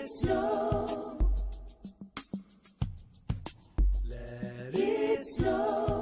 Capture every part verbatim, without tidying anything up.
snow. Let it snow.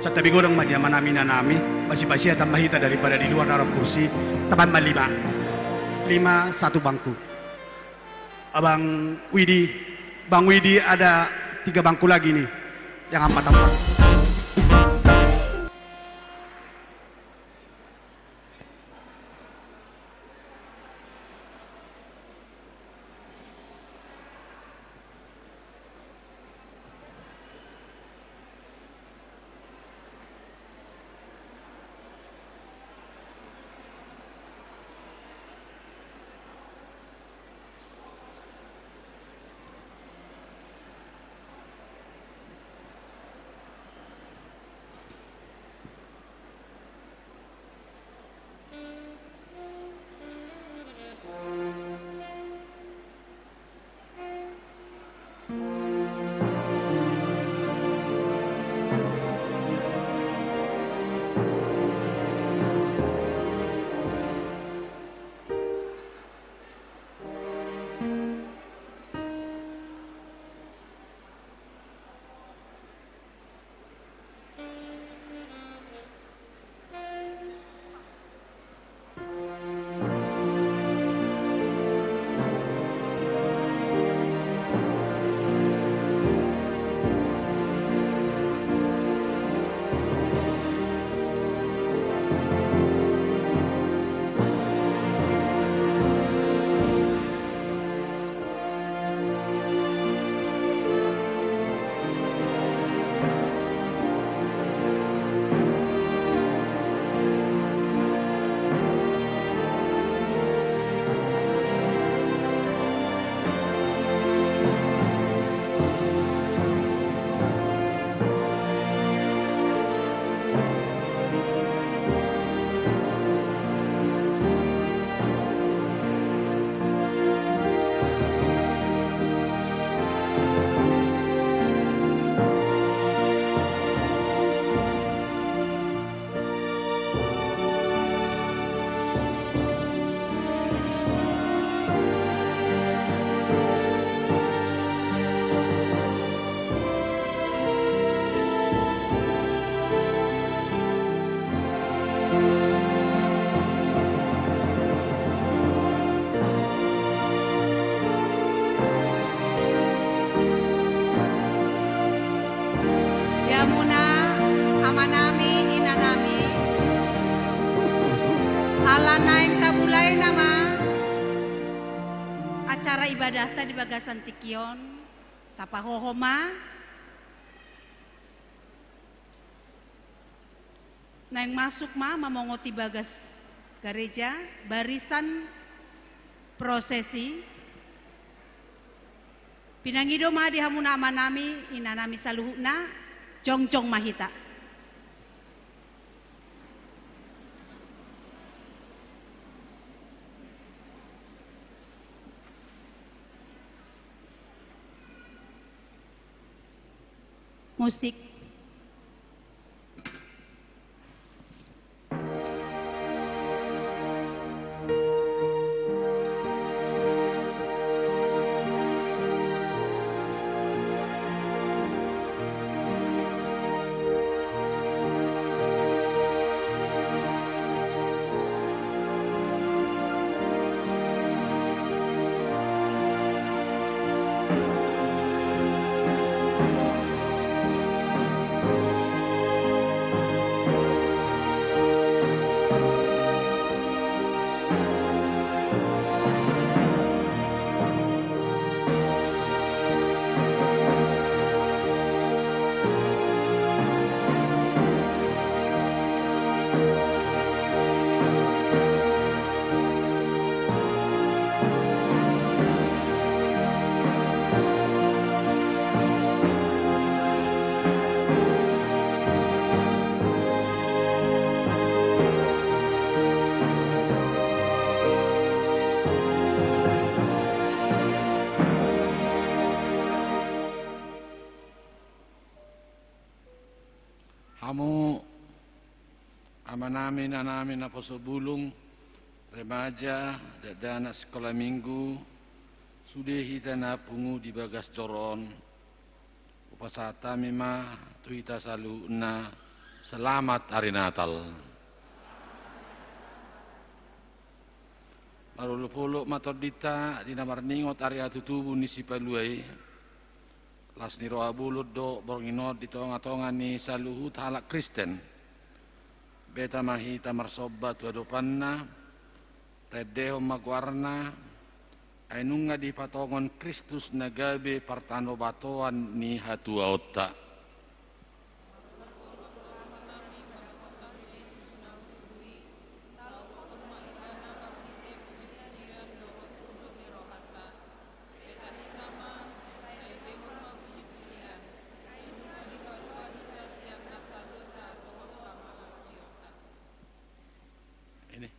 Santabi godang ma di amanami inanami, masipasiatan ma hita daripada di luar na ro kursi, tabaen ma lima. Lima satu bangku. Abang Widi, Bang Widi ada tiga bangku lagi nih, yang empat-empat. Mulai nama acara ibadahta di bagasan tingki on, tapahohom ma. Naeng masuk ma mamongoti bagas gareja, barisan prosesi. Pinangido ma di hamuna amanami, inanami saluhutna, jongjong ma hita. Musik. Hamu amanami, inanami, naposo bulung, remaja, dakdanak sikola minggu, sude hita na pungu di bagas joro on, hupasahat hami ma tu hita saluhutna, selamat Hari Natal. Marolopolop ma tondinta di na marningot ari hatutubu ni Sipalua i. Las ni roha bolon do borngin on di tongatonga ni saluhut halak Kristen. Beta ma hita marsomba tu adopanna, taendehon ma goarna, ai nunga dipatongon Kristus na gabe partanobatoan ni hatuaonta. Ini.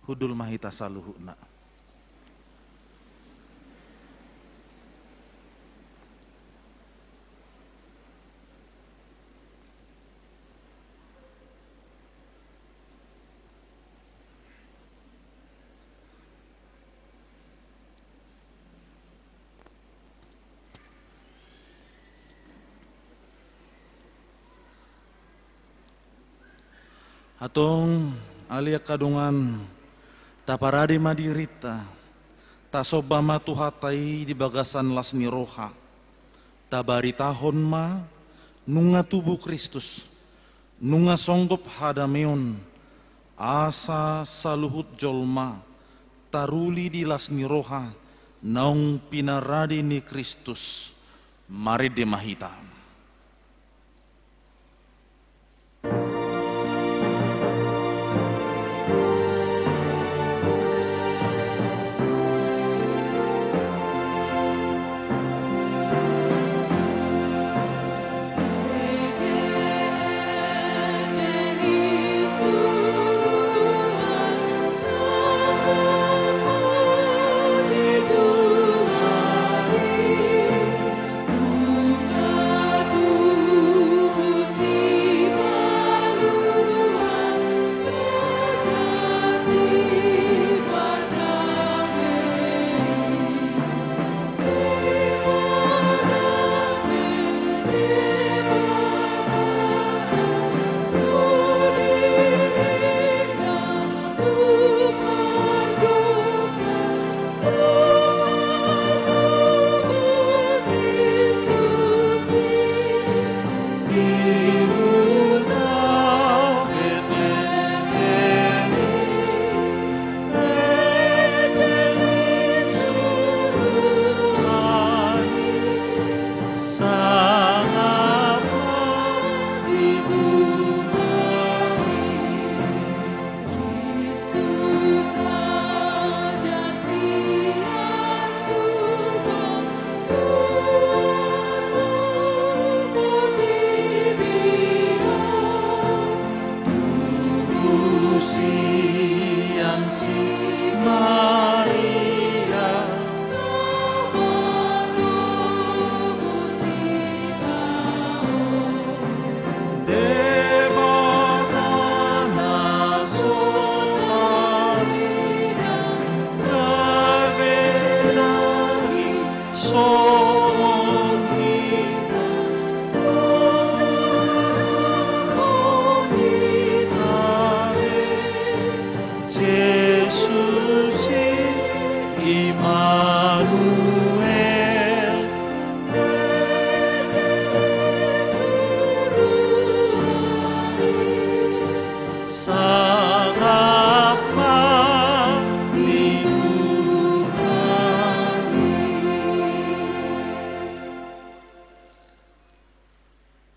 Hundul ma hita saluhutna. Antong, ale angka dongan, taparade ma dirinta, tasomba ma Tuhanta i di bagasan las ni roha, tabaritahon ma, nunga tubu Kristus, nunga songgop hadameon, asa saluhut jolma taruli di las ni roha naung pinarade ni Kristus. Marende ma hita.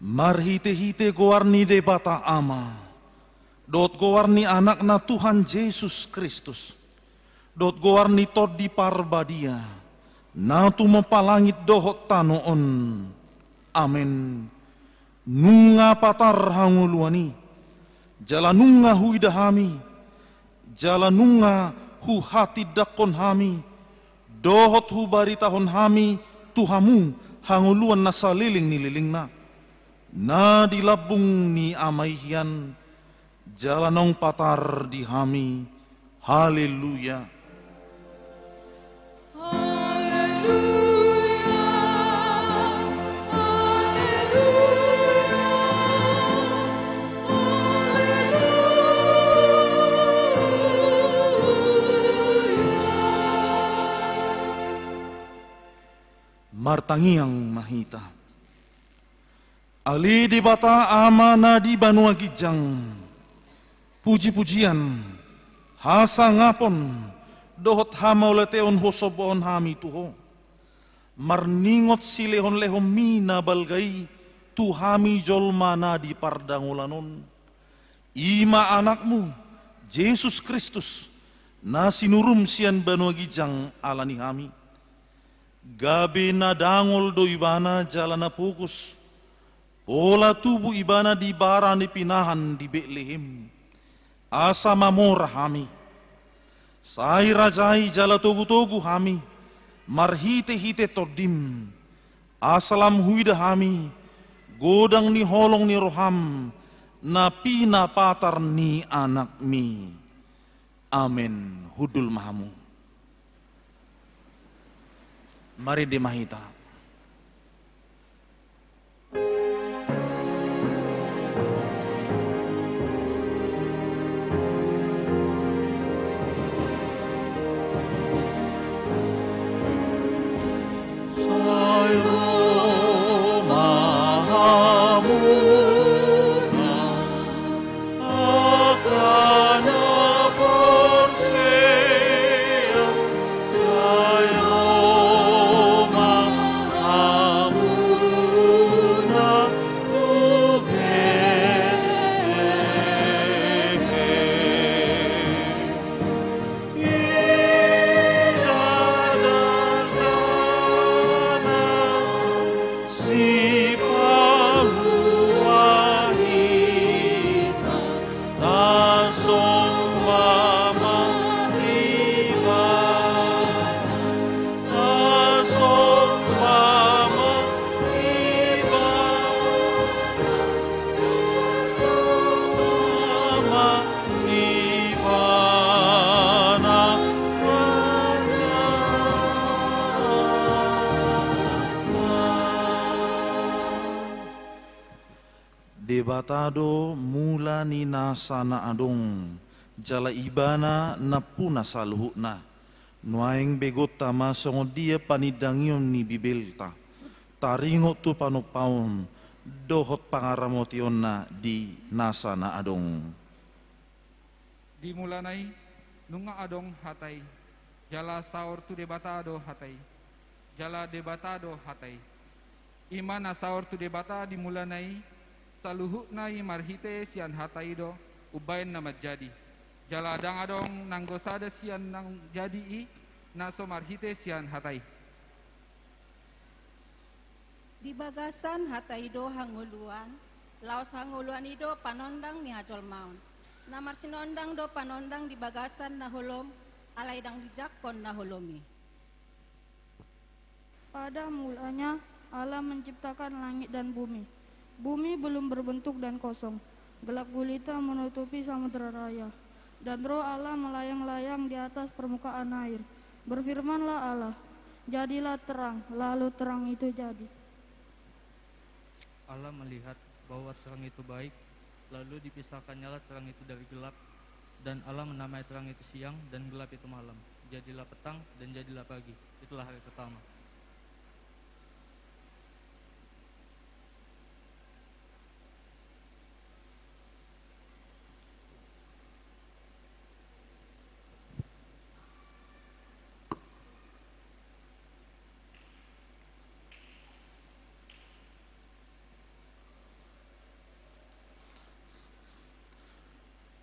Marhite-hite goar ni Debata Ama, dohot goar ni Anakna Tuhan Jesus Kristus, dohot goar ni Tondi Parbadia, na tumompa langit dohot tano on. Amen. Nunga patar hangoluan i, jala nunga huida hami, jala nunga huhatindangkon hami, dohot hubaritahon hami tu hamu hangoluan na saleleng ni lelengna, na di lambung ni Ama i hian, jala naung patar di hami. Haleluya. Haleluya. Haleluya. Haleluya. Martangiang ma hita. Ale Debata Ama na di banua ginjang, puji-pujian, hasangapon, dohot hamauliateon husomba hami tu Ho, marningot silehon-lehonMi na balga i tu hami jolma na di pardangolan on, i ma Anakmu, Jesus Kristus, na sinuruM sian banua ginjang ala ni hami. Gabe na dangol do Ibana jala na pogos, pola tubu Ibana di bara ni pinahan di Betlehem, asa mamora hami. Sai rajai jala togu-togu hami marhite-hite TondiM, asa lam huida hami godang ni holong ni rohaM na pinapatar ni Anakmi. Amen. Hundul ma hamu. Marende ma hita. Sai ro ma hamu na angka na porsea, sai ro ma hamu na tu Betlehem. Ida dakdanak Sipalua hita, tasomba ma Ibana, tasomba ma Ibana, tasomba ma Ibana. Debata do mula ni nasa na adong, jala Ibana nampuna saluhutna. Nuaeng begonta ma songon dia panindangion ni Bibelta, taringot tu panompaon dohot pangaramotionna di nasa na adong. Di mulana i nunga adong Hata i, jala saor tu Debata do Hata i, jala Debata do Hata i. I ma na saor tu Debata di mulana i, saluhutna i marhite sian Hata i do umbaen na manjadi. Jala ndang adong nanggo sada sian naung jadi i, na so marhite sian Hata i. Di bagasan Hata i do hangoluan, laos hangoluan i do panondang ni hajolmaon. Na marsinondang do panondang di bagasan na holom, alai ndang dijangkon na holom i. Pada mulanya, Allah menciptakan langit dan bumi. Bumi belum berbentuk dan kosong. Gelap gulita menutupi samudra raya, dan Roh Allah melayang-layang di atas permukaan air. Berfirmanlah Allah, "Jadilah terang," lalu terang itu jadi. Allah melihat bahwa terang itu baik, lalu dipisahkannyalah terang itu dari gelap, dan Allah menamai terang itu siang, dan gelap itu malam. Jadilah petang, dan jadilah pagi. Itulah hari pertama.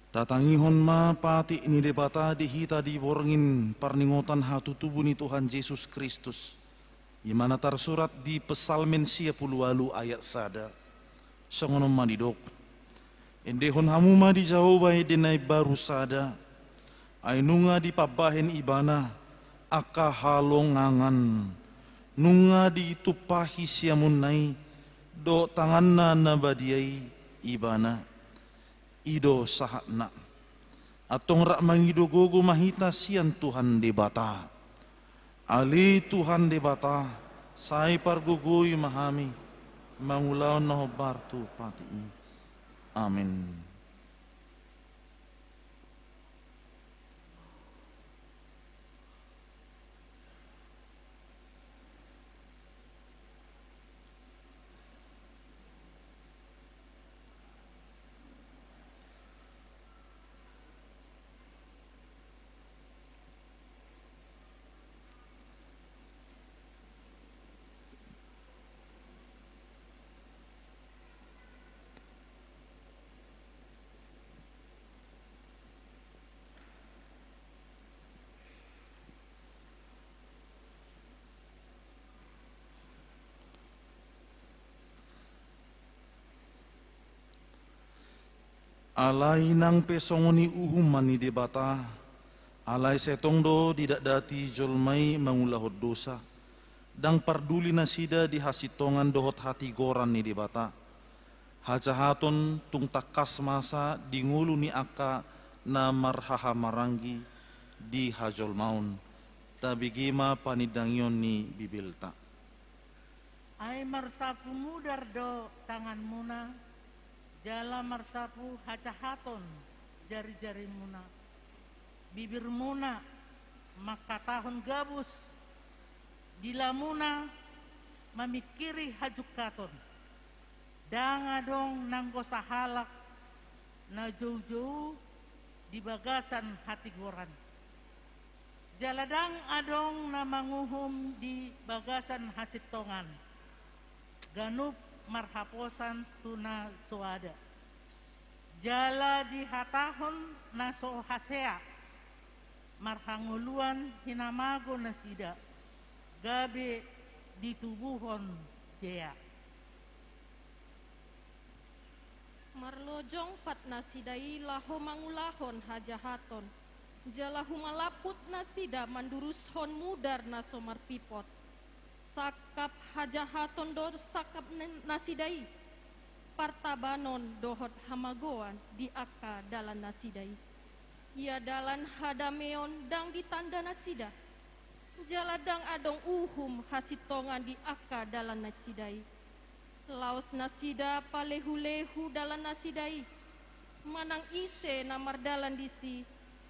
Tatangihon ma patik ni Debata di hita di borngin parningotan hatutubu ni Tuhan Jesus Kristus. I ma na tarsurat di Psalmen sia pulu ualu ayat sada. Songon on ma didok: Endehon hamu ma di Jahowa ende na imbaru sada, ai nunga dipambahen Ibana angka halongangan, nunga ditumpahi siamunna i dohot tanganna na badia i Ibana. I do sahatna. Antong rap mangido gogo ma hita sian Tuhan Debata. Ale Tuhan Debata, sai pargogoi ma hami, mangulahon na hombar tu patikMi. Amen. Alai nang pe songon i uhum ma ni Debata, alai sai tong do didatdati jolma i mangulahon dosa, ndang parduli nasida di hasintongan dohot hatigoran ni Debata. Hajahaton tung tangkas masa di ngolu ni angka na marhahamaranggi di hajolmaon. Tabege ma panindangion ni Bibelta. Ai marsapu mudar do tanganmuna, jala marsapu hajahaton jarijarimuna. Bibirmuna mangkatahon gabus, dilamuna mamingkiri hajungkaton. Ndang adong nanggo sahalak na joujou di bagasan hatigoran. Jala ndang adong na manguhum di bagasan hasintongan, ganup marhaposan tu na soada. Jala dihatahon na so hasea, marhangoluan hinamago nasida, gabe ditubuhon jea. Marlojong pat nasida i laho mangulahon hajahaton, jala humalamput nasida mandurushon mudar na so marpipot. Sangkap hajahaton do sangkap nasida i, partabanon dohot hamagoan di angka dalan nasida i. Ia dalan hadameon ndang ditanda nasida, jala ndang adong uhum hasintongan di angka dalan nasida i. Laos nasida palehulehu dalan nasida i, manang ise na mardalan disi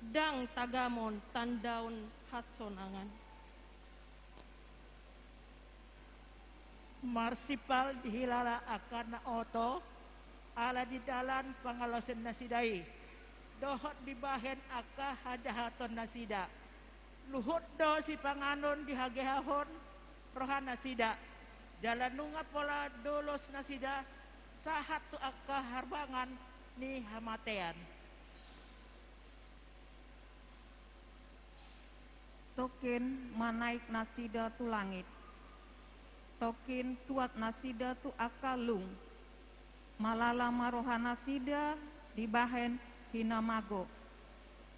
ndang tagamon tandaon hasonangan. Marsimpal dihilala angka na oto, ala di dalan pangalaosion nasida i, dohot dibahen angka hajahaton nasida. Luhut do sipanganon dihagehahon roha nasida, jala nunga pola dolus nasida sahat tu angka harbangan ni hamatean. Tongkin ma naik nasida tu langit. Tongkin tuat nasida tu angka lung. Malala ma roha nasida dibahen hinamago.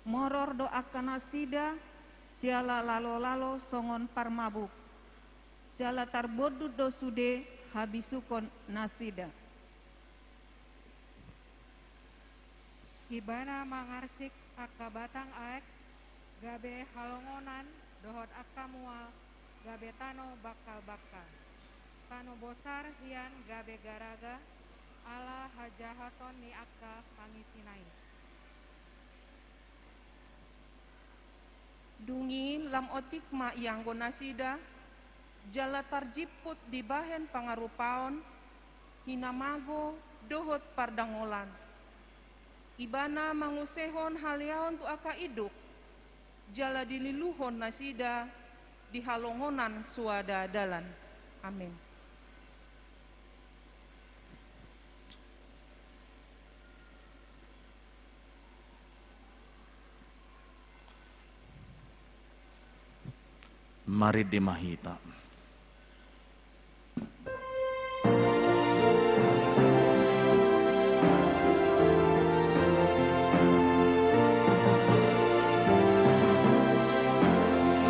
Moror do angka nasida, jala lalolalo songon parmabuk. Jala tarbondut do sude habisukon nasida. Ibana mangarsik angka batang aek, gabe halongonan, dohot angka mual, gabe tano bangkalbangkal. Tano bosar hian gabe garaga, ala hajahaton ni angka pangisina i. Dung i lam otik ma ianggo nasida, jala tarjimput dibahen pangarupaon, hinamago dohot pardangolan. Ibana mangusehon haleaon tu angka induk, jala dililuhon nasida di halongonan soada dalan. Amen. Marende ma hita.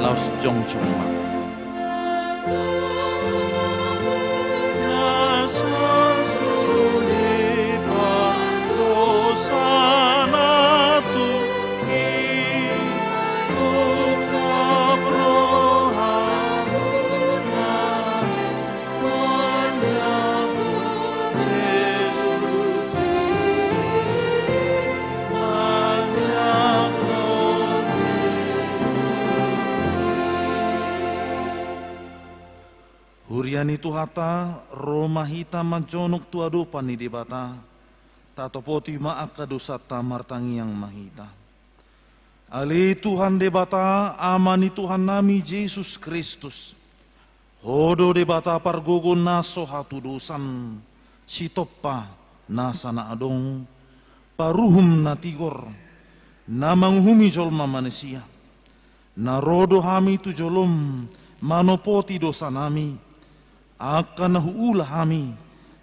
Laos jongjong ma. Huria ni Tuhanta, ro ma hita manjonok tu adopan ni Debata, tatopoti ma angka dosanta, martangiang ma hita. Ale Tuhan Debata, Ama ni Tuhannami Jesus Kristus, Ho do Debata pargogo na so hatudosan, sitompa nasa na adong, paruhum na tigor, na manguhumi jolma manisia. Na ro do hami tu jolom manopoti dosanami, angka na huula hami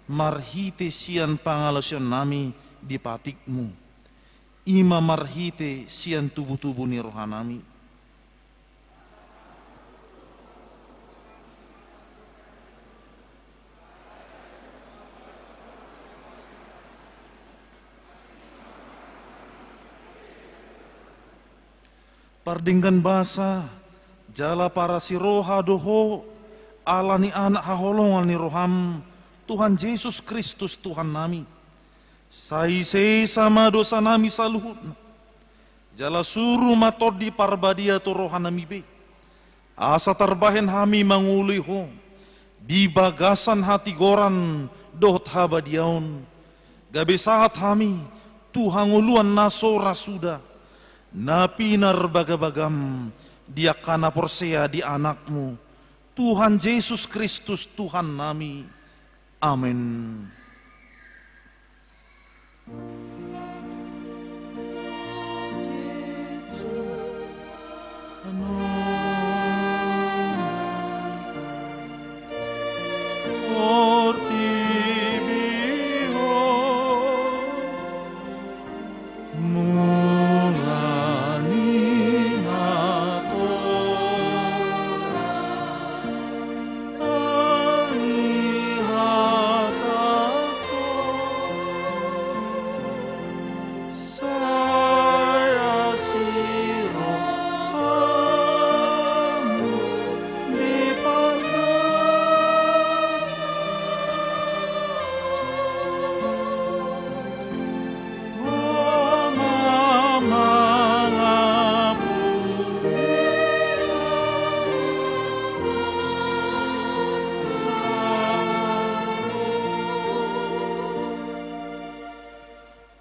marhite sian pangalaosionnami di patikmu, i ma marhite sian tubutubu ni rohanami. Pardenggan basa jala parasiroha do Ho, ala ni Anak haholongan ni roham, Tuhan Jesus Kristus Tuhannami. Sai sesa ma dosanami saluhutna. Jala suru ma Tondi Parbadia tu rohanami be, asa tarbahen hami mangoloi Ho di bagasan hatigoran dohot habadiaon, gabe sahat hami tu hangoluan na so ra suda, na pinarbagabagam di angka na porsea di Anakmu, Tuhan Jesus Kristus Tuhannami. Amen.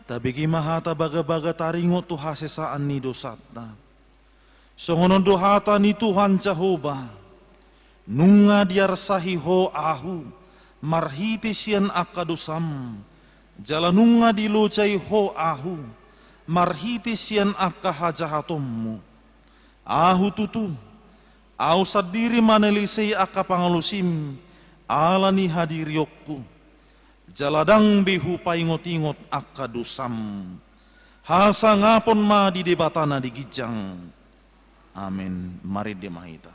Tabege ma hata bagabaga taringot tu hasesaan ni dosanta. Songon on do hata ni Tuhan Jahowa: Nunga diarsahi ho ahu marhite sian angka dosam, jala nunga dilojai ho ahu marhite sian angka hajahatonmu. Ahu tutu, ahu sandiri manalesei angka pangalosim ala ni hadirionku. Jala ndang be hupaingotingot angka dosam. Hasangapon ma di Debata na di ginjang. Amen. Marende ma hita.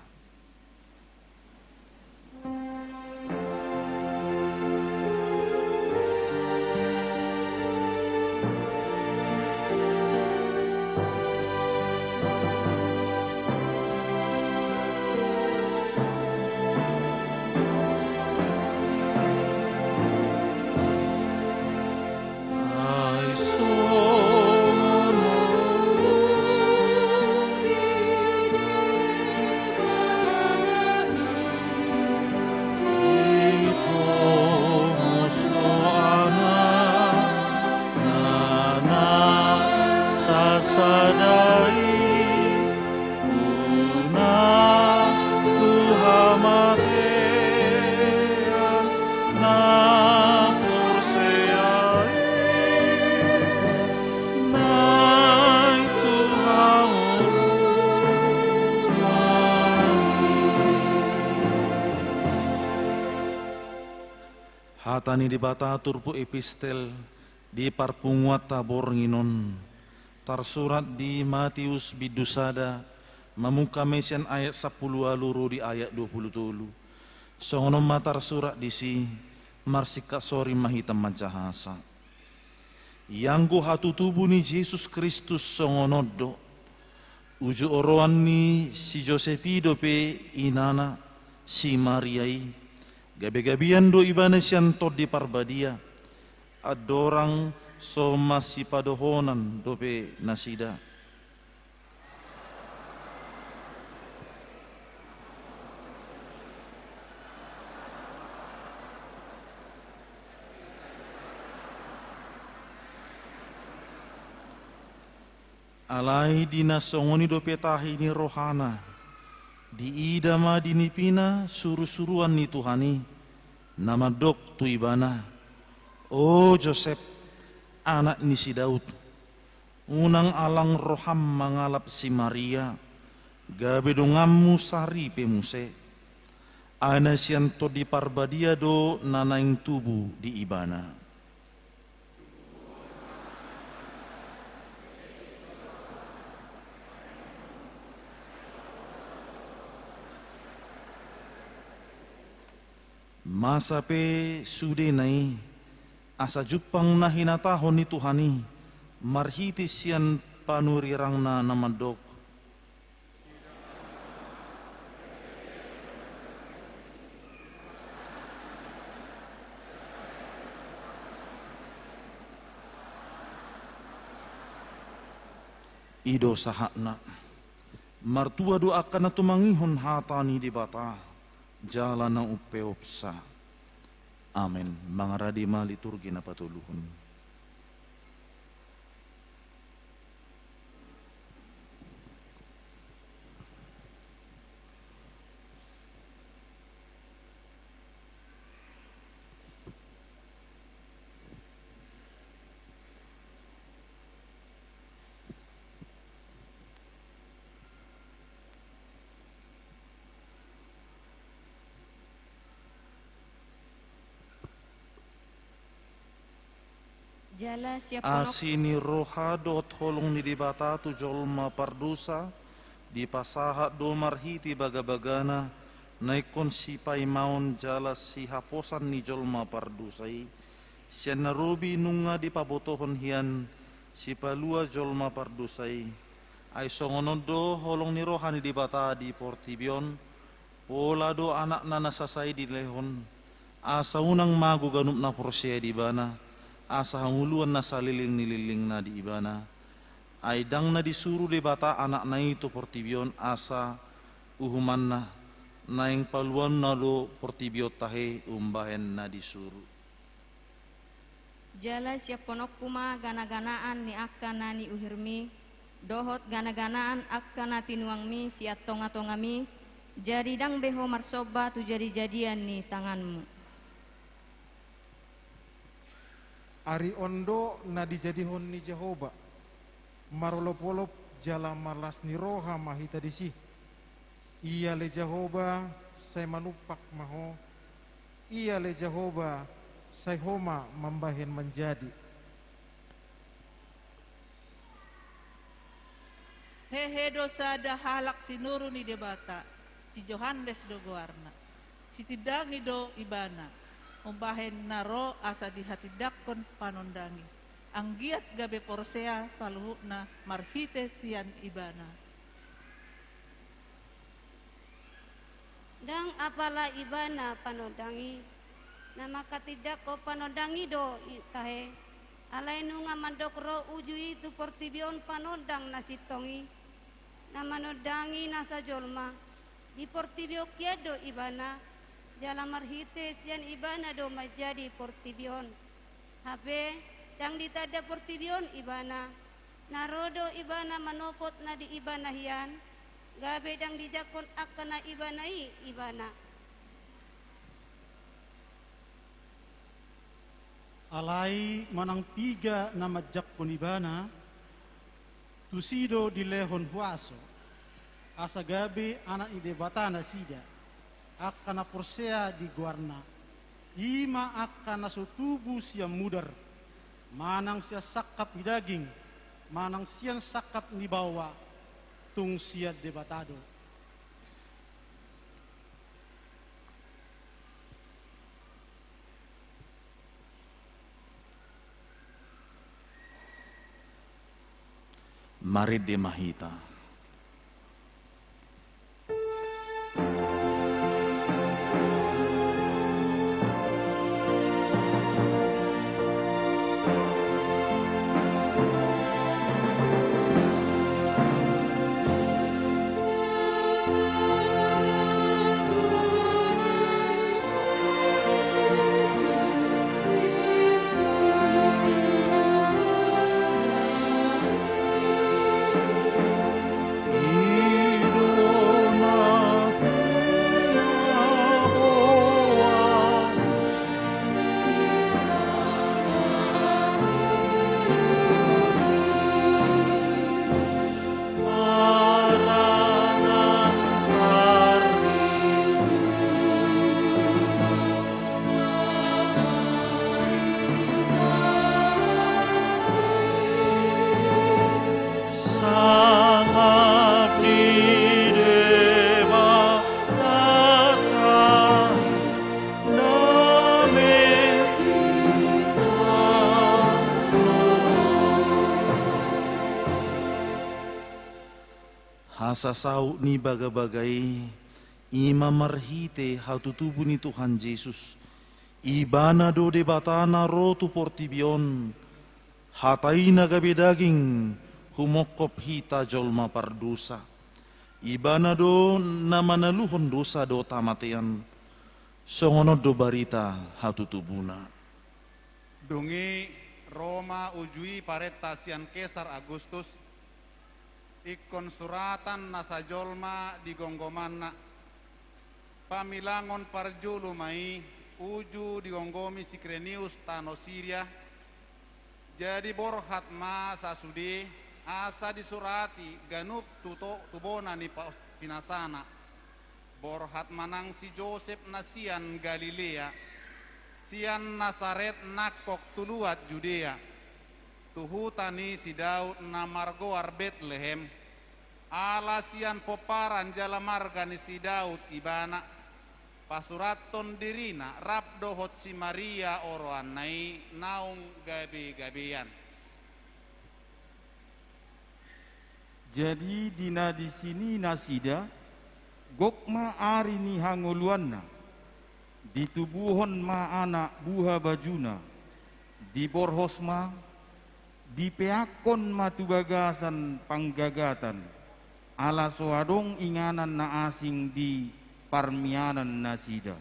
Hata ni Debata turpuk epistel di parpunguanta borngin on, tarsurat di Matius bindu sada, mamungka ma sian ayat sampulu ualu ro di ayat dua pulu tolu. Songon on ma tarsurat disi, marsingkat soring ma hita manjahasa. Ianggo hatutubu ni Jesus Kristus songon on do. Uju oroan ni si Josep i dope inana, si Maria i, gabe-gabean do ibana sian Tondi Parbadia, andorang so masipadohonan dope nasida. Alai di na songon i dope tahi ni rohana, diida ma di nipina suru-suruan ni Tuhan i, na mandok tu ibana: O Josep, anak ni si Daud, unang alang roham mangalap si Maria, gabe donganmu saripe muse. Ai na sian Tondi Parbadia do na naeng tubu di ibana. Masa pe sudena i, asa jumpang na hinatahon ni Tuhan i, marhite sian panurirangna na mandok: I do sahatna. Martua do angka na tumangihon hata ni Debata, jala na umpeopsa. Amen. Mangarade ma liturgi na patoluhon. Jala siap ponok. Asi ni roha dohot holong ni Debata tu jolma pardosa, dipasahat do marhite bagabagana, na ingkon sipaimaon jala sihaposan ni jolma pardosa i, sian na robi nunga dipabotohon hian sipalua jolma pardosa i. Ai songon on do holong ni roha ni Debata di portibi on, pola do Anakna na sasa i dilehon, asa unang mago ganup na porsea di Ibana, asa hangoluan na saleleng ni lelengna di Ibana. Ai ndang na disuru Debata Anakna i tu portibi on asa uhumanna, naeng paluanna do portibi on tahe umbahen na disuru. Jala siap ponokku ma gana-ganaan ni angka na niuhirmi, dohot gana-ganaan angka na tinuangmi sian tonga-tongami, jadi ndang be ho marsomba tu jadi-jadian ni tanganmu. Ari on do na dijadihon ni Jahowa, marolop-olop jala marlas ni roha ma hita disi. Ia ale Jahowa, sai manumpak ma ho. Ia ale Jahowa, sai ho ma mambahen manjadi. Hehe do sada halak sinuru ni Debata, si Johannes do goarna. Sitindangi do ibana, umbahen na ro asa dihatindangkon panondangi. Anggiat gabe porsea saluhutna marhite sian ibana. Ndang apala ibana panondangi, na mangkatindangkon panondangi do i tahe, alai nunga mandok ro uju i tu portibi on panondang na sintong i, na manondangi nasa jolma. Di portibi on hian do ibana, jala marhite sian ibana do manjadi portibi on. Hape, ndang ditanda portibi on ibana, na ro do ibana manopot na di ibana hian, gabe ndang dijangkon angka na ibana i ibana. Alai manang piga na manjangkon ibana, tusi do dilehon huaso, asa gabe anak ni Debata nasida, angka na porsea di goarna. I ma angka na so tubu sian mudar, manang sian sangkap ni daging, manang sian sangkap ni baoa, tung sian Debata do. Marende ma hita. Sangap ni Debata. Hasasaut ni bagabaga i, i ma marhite hatutubu ni Tuhan Jesus. Ibana do Debata na ro tu portibi on, Hata i na gabe daging, humongkop hita jolma pardosa. Ibana do na manaluhon dosa dohot hamatean. Songon on do barita hatutubuna. Dung i ro ma uju i parenta sian Kesar Agustus, ingkon suratan nasa jolma di gomgomanna. Pamilangon parjolo ma i uju digomgomi si Kirenius tano Siria. Jadi borhat ma sasude asa disurati ganup tu to-, tu bona ni pa-, pinasana. Borhat ma nang si Josep na sian Galilea, sian Nasaret nangkok tu luat Judea, tu huta ni si Daud na margoar Betlehem, ala sian pomparan jala marga ni si Daud ibana, pasurathon dirina rap dohot si Maria oroanna i naung gabegabean. Jadi di na disini nasida, gok ma ari ni hangoluanna, ditubuhon ma anak buhabajuna, diborhos ma, dipeakkon ma tu bagasan panggagatan, ala so adong inganan na asing di parmianan nasida.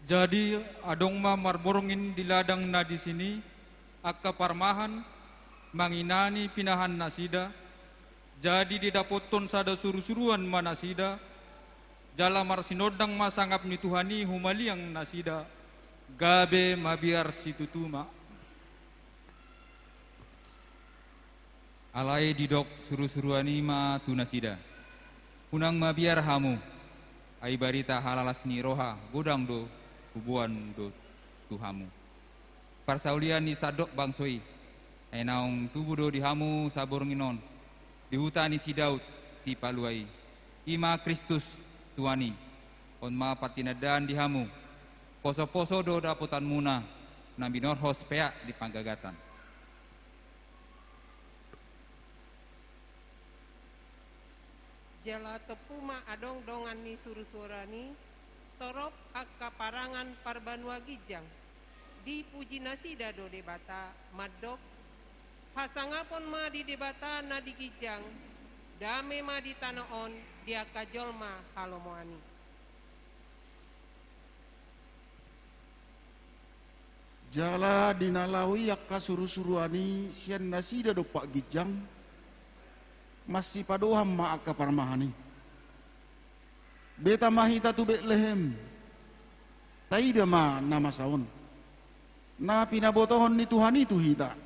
Jadi adong ma marborngin di ladang na disini angka parmahan manginani pinahan nasida. Jadi didapothon sada surusuruan ma nasida, jala marsinondang ma sangap ni Tuhan i humaliang nasida, gabe mabiar situtu ma. Alai didok surusuruan i ma tu nasida: Unang mabiar hamu, ai barita halalas ni roha godang do huboan do tu hamu. Parsaulian ni sandok bangso i, ai naung tubu do di hamu saborngin on, di huta ni si Daud, sipalua i, i ma Kristus, Tuhan i. On ma partinandaan di hamu, posoposo do dapotanmuna, na binorhos peak di panggagatan. Jala tompu ma adong dongan ni surusuruan i, torop angka parangan parbanua ginjang, dipuji nasida do Debata, mandok: Hasangapon ma di Debata na di ginjang, dame ma di tano on di angka jolma halomoan i. Jala di na laho i angka surusuruan i sian nasida dompak ginjang, masipadohan ma angka parmahan i: Beta ma hita tu Betlehem, taida ma na masa on, na pinabotohon ni Tuhan i tu hita.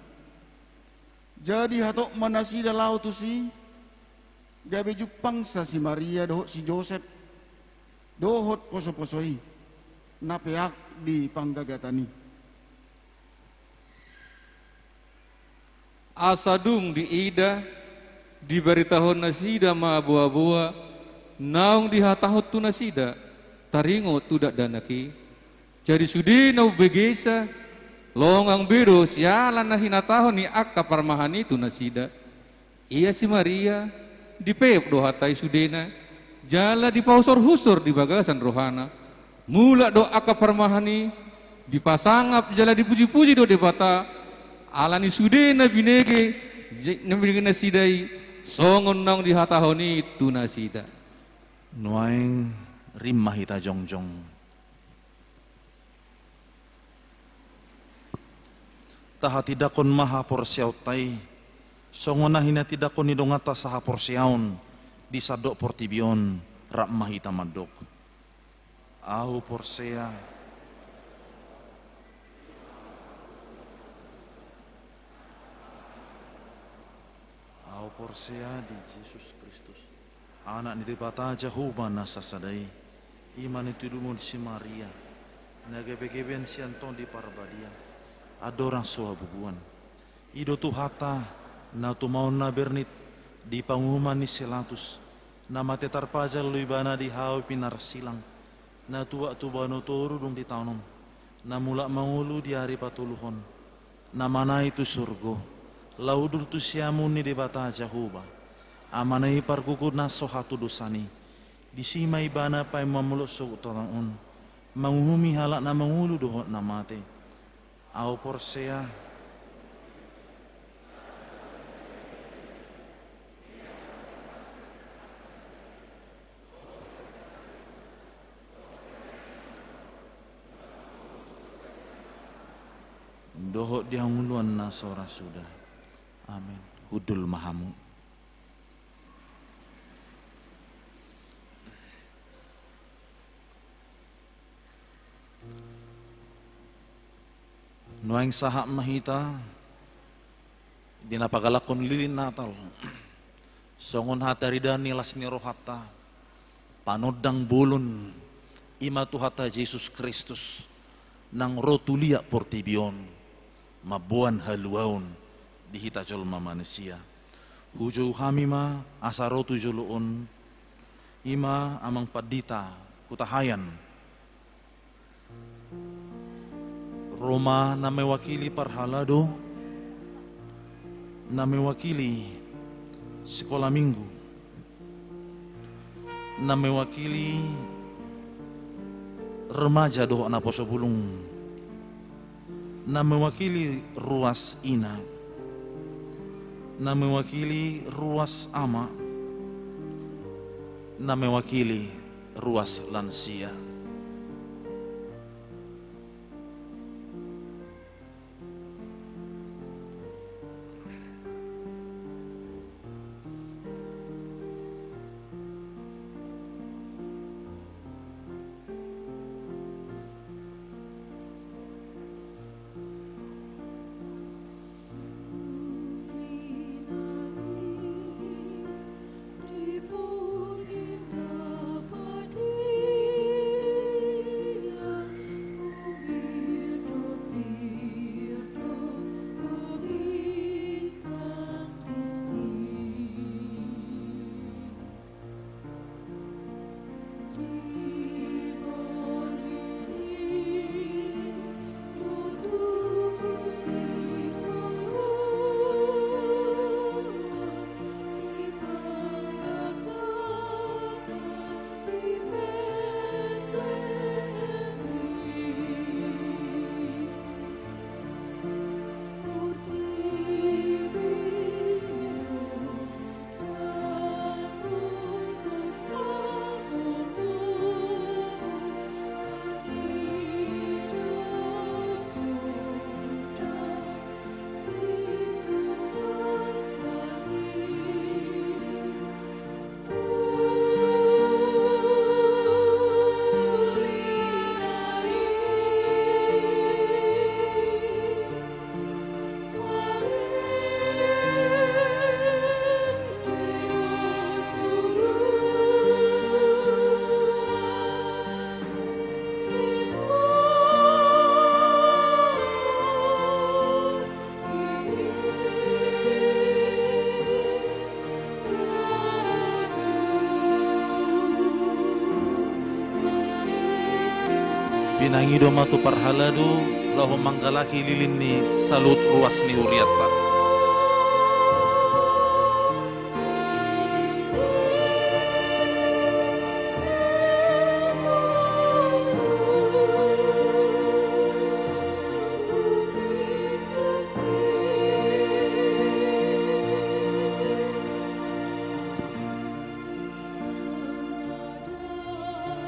Jadi hatop ma nasida laho tusi, Gabe jumpangsa si Maria dohot si Josep dohot posoposo i na peak di panggagatan i. Asa dung diida, dibaritahon nasida ma boaboa naung dihatahon tu nasida, taringot tu dakdanak i. Jadi sude na umbegesa, longang be do siala na hinatahon ni angka parmahan i tu nasida. Ia si Maria, dipeop do hata i sudena, jala dipahusorhusor di bagasan rohana. Mulak do angka parmahan i, dipasangap jala dipujipuji do Debata, ala ni sude na binege, na binege nasida i, songon naung dihatahon i tu nasida. Nuaeng rim ma hita jongjong. Tahatindangkon ma haporseaonta i, songon na hinatindangkon ni donganta sahaporseaon di sandok portibi on, rap ma hita mandok. Ahu porsea. Ahu porsea di Jesus Kristus, Anak ni Debata Jahowa na sasada i, i ma na tinadingkon si Maria, na gabegabean sian Tondi Parbadia, andorang so habubuan. I do Tuhanta, na tumaon na bernit di panguhuman ni si Latus, na mate tarpajal do Ibana di hau pinarsilang, na tuat tu banua toru dung ditaonon, na mulak mangolu di ari patoluhon, na manaek tu surgo, laho hundul tu siamun ni Debata Jahowa, Amana i pargogoi na so hatudosan i. Disi ma Ibana paima mulak sogot tu tonga on, manguhumi halak na mangolu dohot na mate. Ahu porsea. Dohot di hangoluan na so ra suda. Amen. Hundul ma hamu. Nuaeng sahat ma hita di na pagalakhon lilin Natal. Songon hataridaan ni las ni rohanta, panondang bolon, i ma Tuhanta Jesus Kristus, nang ro tu liat portibi on, mamboan haluaon di hita jolma manisia. Hujou hami ma asa ro tu jolo on, i ma Amang Pandita Hutahaean, ro ma na mewakili parhalado, na mewakili sikola minggu, na mewakili remaja dohot naposo bulung, na mewakili ruas ina, na mewakili ruas ama, na mewakili ruas lansia. Pinangido ma tu parhalado laho manggalaki lilin ni saluhut ruas ni hurianta.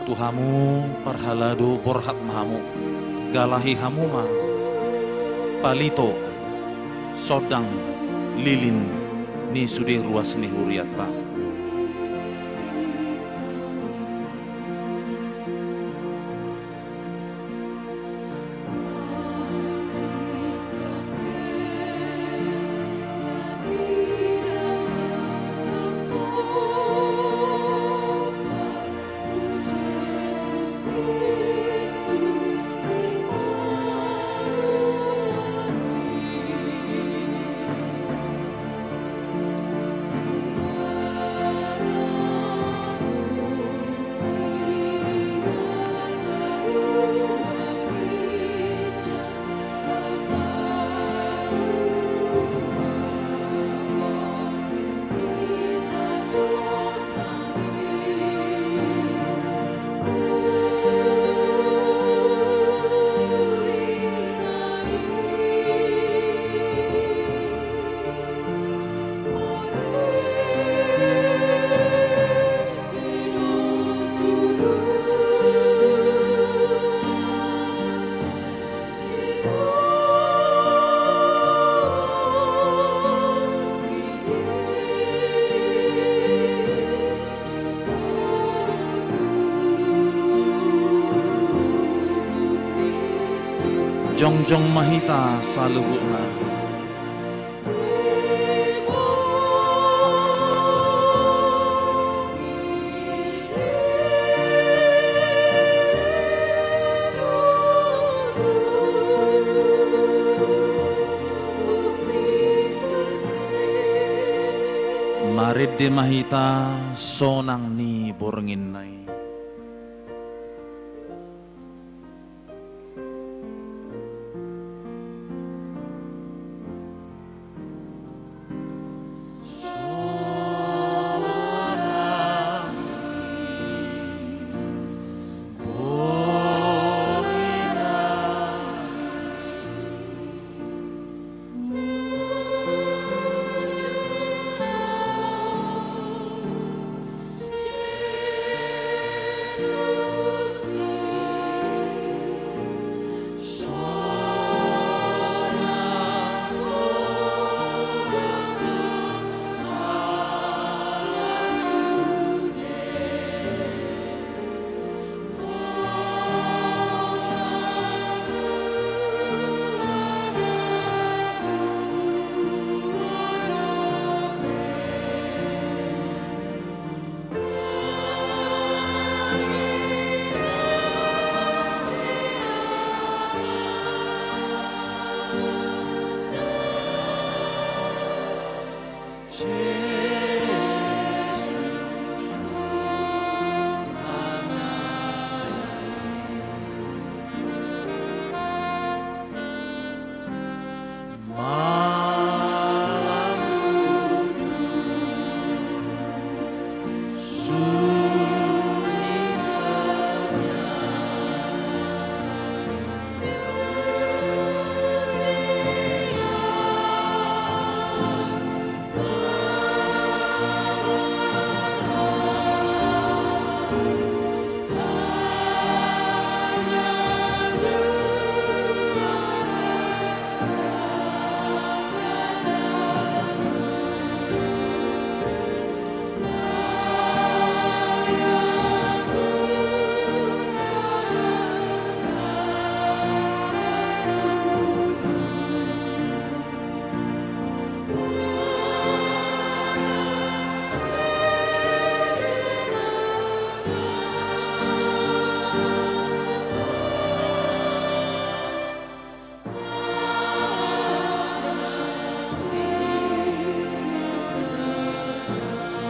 Tu hamu parhalado, borhat ma hamu, galahi hamu ma palito, sondang, lilin ni sude ruas ni hurianta. Jongjong ma hita saluhutna. Marende ma hita sonang ni borngin na i.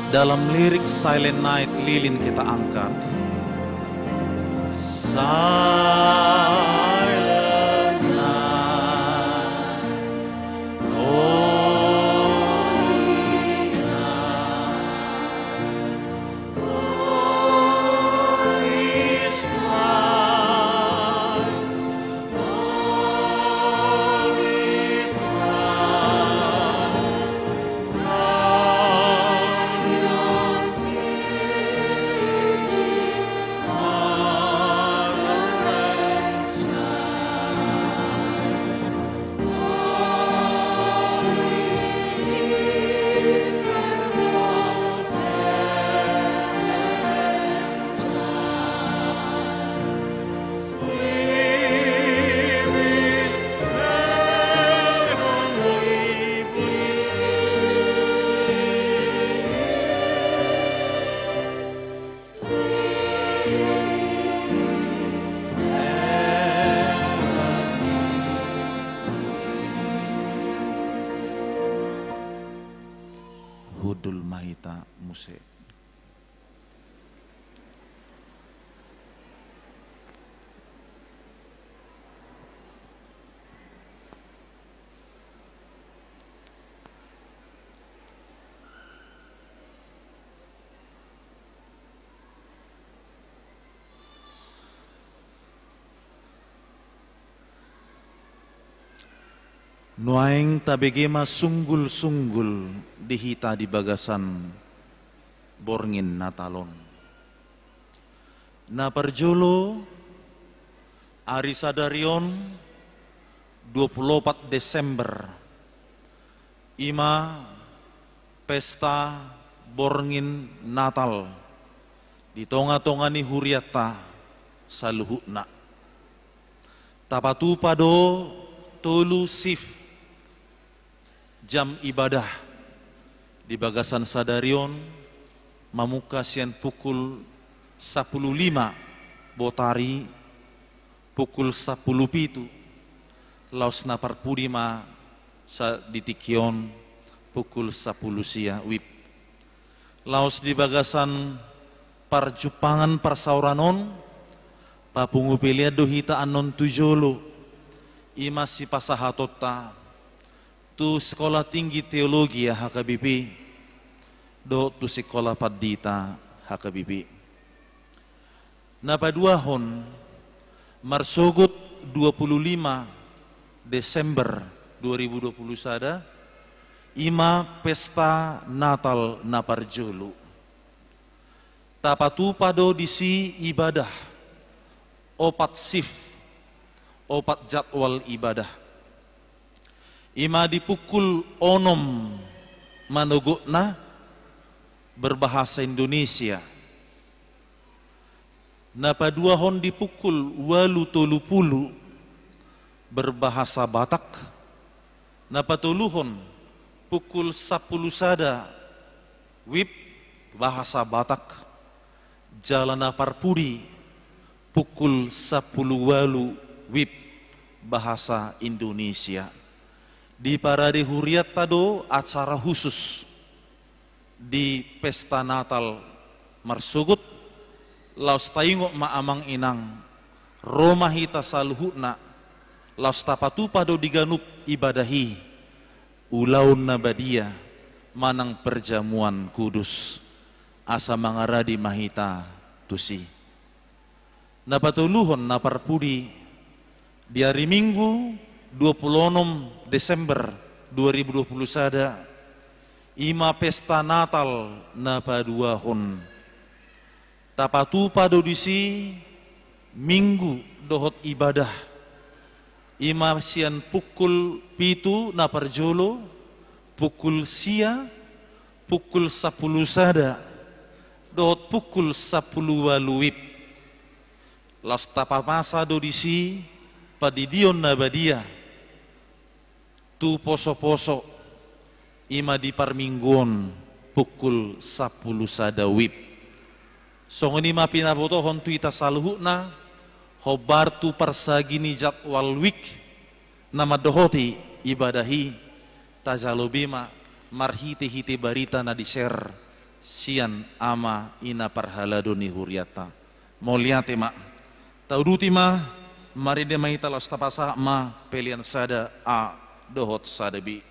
Dalam lirik Silent Night, lilin kita angkat. Sa- muse. Nuaeng tabege ma sunggul-sunggul di hita di bagasan borngin Natal on. Na parjolo, ari sadari on, dua pulu opat Desember, i ma pesta borngin Natal di tonga-tonga ni hurianta saluhutna. Tapatupa do tolu shift jam ibadah di bagasan sadari on, mamungka sian pukul sampulu lima botari, pukul sampulu pitu, laos na parpudi ma sa-, di tingki on pukul sampulu sia wib. Laos di bagasan parjumpangan parsaoran on, papungu pelean do hita annon tu jolo, i ma sipasahatonta tu Sekolah Tinggi Teologia H K B P dohot tu Sekolah Pandita H K B P. Na paduahon, marsogot dua pulu lima Desember dua ribu dua pulu sada, i ma pesta Natal na parjolo. Tapatupa do disi ibadah, opat shift, opat jadwal ibadah. I ma di pukul onom manogotna berbahasa Indonesia. Na paduahon di pukul ualu tolu pulu berbahasa Batak. Na patoluhon pukul sampulu sada wib bahasa Batak. Jala na parpudi pukul sampulu ualu wib bahasa Indonesia. Di parade hurianta do acara khusus di pesta Natal marsogot, laos taingot ma amang inang, ro ma hita saluhutna, laos tapatupa do di ganup ibadah i, ulaon na badia, manang perjamuan kudus, asa mangaradi ma hita tusi. Na patoluhon na parpudi, di ari Minggu dua pulu onom Desember dua ribu dua pulu sada, i ma pesta Natal na paduahon. Tapatupa do disi Minggu dohot ibadah, i ma sian pukul pitu na parjolo, pukul sia, pukul sampulu sada, dohot pukul sampulu ualu wib. Laos tapamasa do disi pandidion na badia tu posoposo, i ma di parmingguon pukul sampulu sada wib. Songon i ma pinabotohon tu hita saluhutna, hombar tu parsagi ni jadwal wik na mandohoti ibadah i, tajalo be ma marhitehite barita na di-share sian ama ina parhalado ni hurianta. Mauliate ma. Tauduti ma, marende ma hita laos tapasahat ma pelean sada A dohot sada B.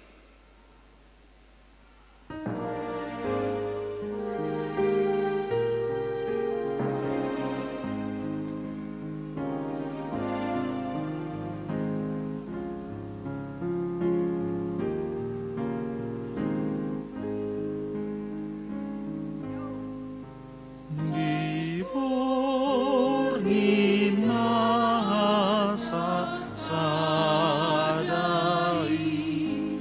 Di borngin na sasada i,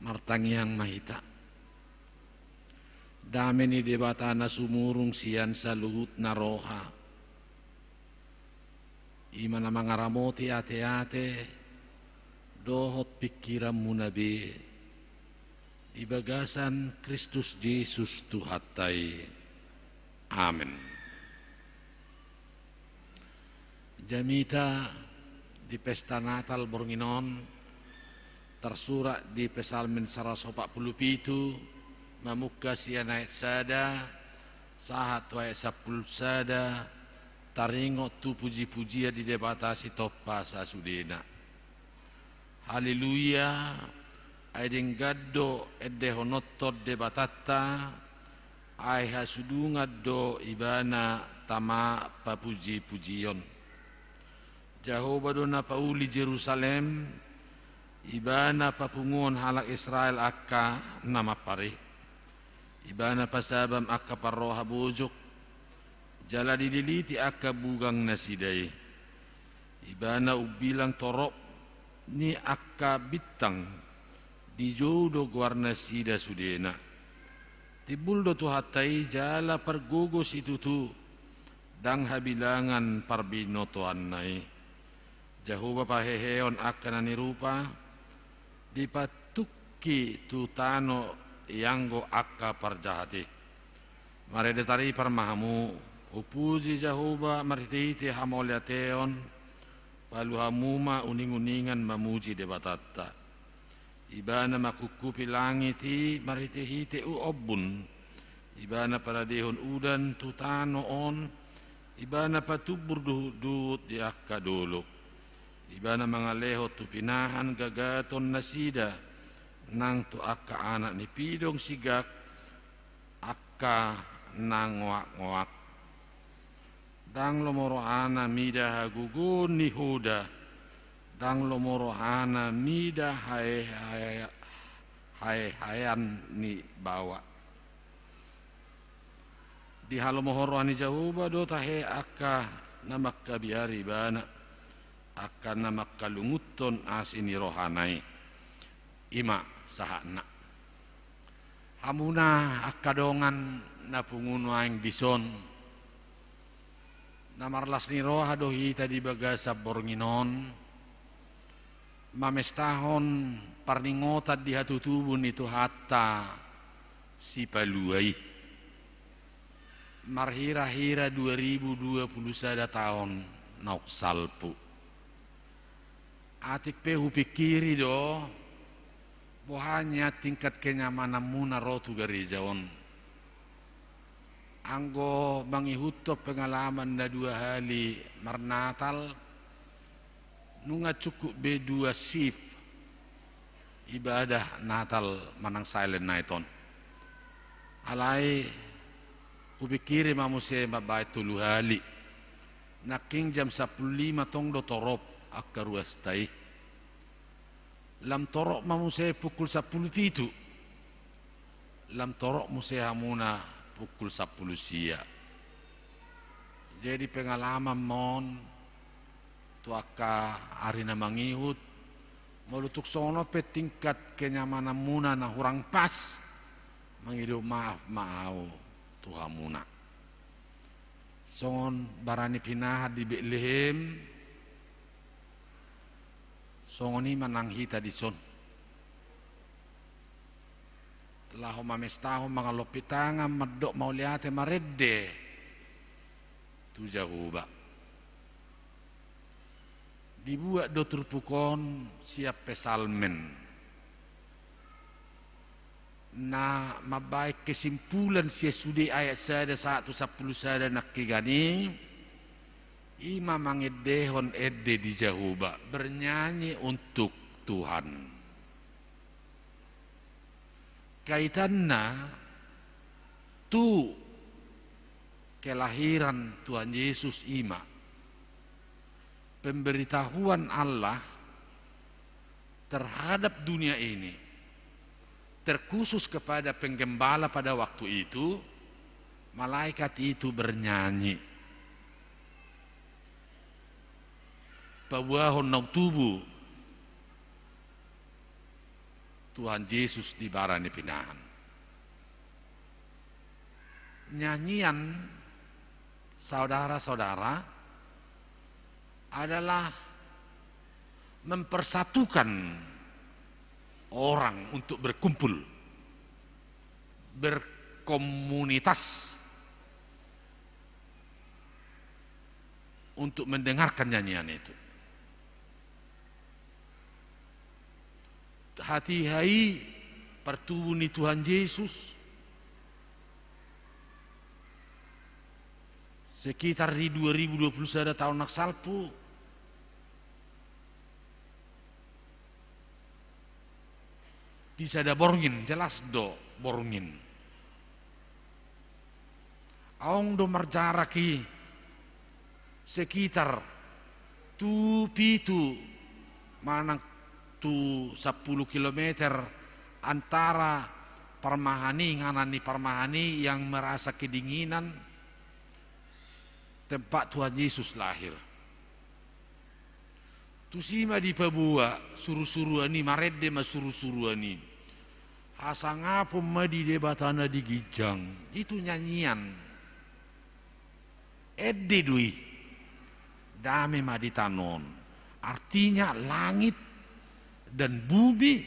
Martangiang ma hita. Dame ni Debata na sumurung sian saluhutna roha, i ma na mangaramoti ateate dohot pingkiranmuna be di bagasan Kristus Jesus Tuhanta i. Amen. Jamita di pesta Natal borngin on tarsurat di Psalmen saratus opat pulu pitu, mamungka sian ayat sada sahat tu ayat sampulu sada, taringot tu puji-pujian di Debata Sitompa sasudena. Haleluya, ai denggan do endehononhon Debatanta, ai hasudungan do Ibana tama papuji-pujion. Jahowa do na pauli Jerusalem, Ibana papunguhon halak Israel angka na mampar i. Ibana pasabam angka parroha bojok, jala dililiti angka bugang nasida i. Ibana umbilang torop ni angka bintang, dijou do goarnasida sudena. Timbul do Tuhanta i jala pargogo situtu, ndang habilangan parbinotoanna i. Jahowa paheheon angka na nirupa, dipatungki tu tano ianggo angka parjahat i. Marende taripar ma hamu, hupuji Jahowa marhite-hite hamauliateon, palu hamu ma uning-uningan mamuji Debatanta. Ibana mangkungkupi langit i marhite-hite ombun. Ibana paradehon udan tu tano on. Ibana patumbur duhut-duhut di angka dolok. Ibana mangalehon tu pinahan gagatonnasida, nang tu angka anak ni pidong sigak, angka na ngoak-ngoak. Ndang lomo rohana mida hagogoon ni hoda, ndang lomo rohana mida hae-, hae-, haehaean ni baoa. Dihalomohon roha ni Jahowa do tahe angka na mangkabiari Ibana, angka na mangkalungunhon asi ni rohana i. I ma sahatna. Hamuna angka dongan na pungu nuaeng dison, na marlas ni roha do hita di bagasan borngin on, mamestahon parningotan di hatutubu ni Tuhanta Sipalua i. Marhira-hira dua ribu dua pulu sada taon naung salpu. Atik pe hupingkiri do, boha nian tingkat kenyamananmuna ro tu gareja on. Anggo mangihuthon pengalaman na dua hali marnatal, nunga cukup be dua shift ibadah Natal manang Silent Night on. Alai hupingkiri ma muse mambaen tolu hali. Nangkin jam sampulu lima tong do torop angka ruasta i. Lam torop ma muse pukul sampulu pitu. Lam torop muse hamuna pukul sampulu sia. Jadi pengalaman ma on tu angka ari na mangihut, molo tung songon on pe tingkat kenyamananmuna na hurang pas, mangido maaf ma ahu tu hamuna. Songon barani pinahan di Betlehem, songon i ma nang hita dison. Laho mamestahon, mangalompit tangan, mandok mauliate, marende tu Jahowa. Dibuat do turpuk on sian Psalmen. Na mambaen kesimpulan sian sude ayat sada sahat tu sampulu sada nangkiningan i, i ma mangendehon ende di Jahowa, bernyanyi untuk Tuhan. Kaitanna tu kelahiran Tuhan Yesus i ma pemberitahuan Allah terhadap dunia ini, terkhusus kepada penggembala pada waktu itu, malaikat itu bernyanyi. Paboahon naung tubu Tuhan Jesus di bara ni pinahan. Nyanyian, saudara-saudara, adalah mempersatukan orang untuk berkumpul, berkomunitas, untuk mendengarkan nyanyian itu. Hatiha i partubu ni Tuhan Jesus, sekitar di dua ribu dua puluh sada taon na salpu, di sada borngin, jelas do borngin. Adong do marjarak i sekitar tu pitu manang tu sampulu kilometer antara parmahan i, inganan ni parmahan i yang merasa kedinginan, tempat Tuhan Yesus lahir. Tusi ma dipaboa surusuruan i, marende ma surusuruan i. Hasangapon ma di Debata na di ginjang. Itu nyanyian. Ende do i. Dame ma di tano on. Artinya langit dan bumi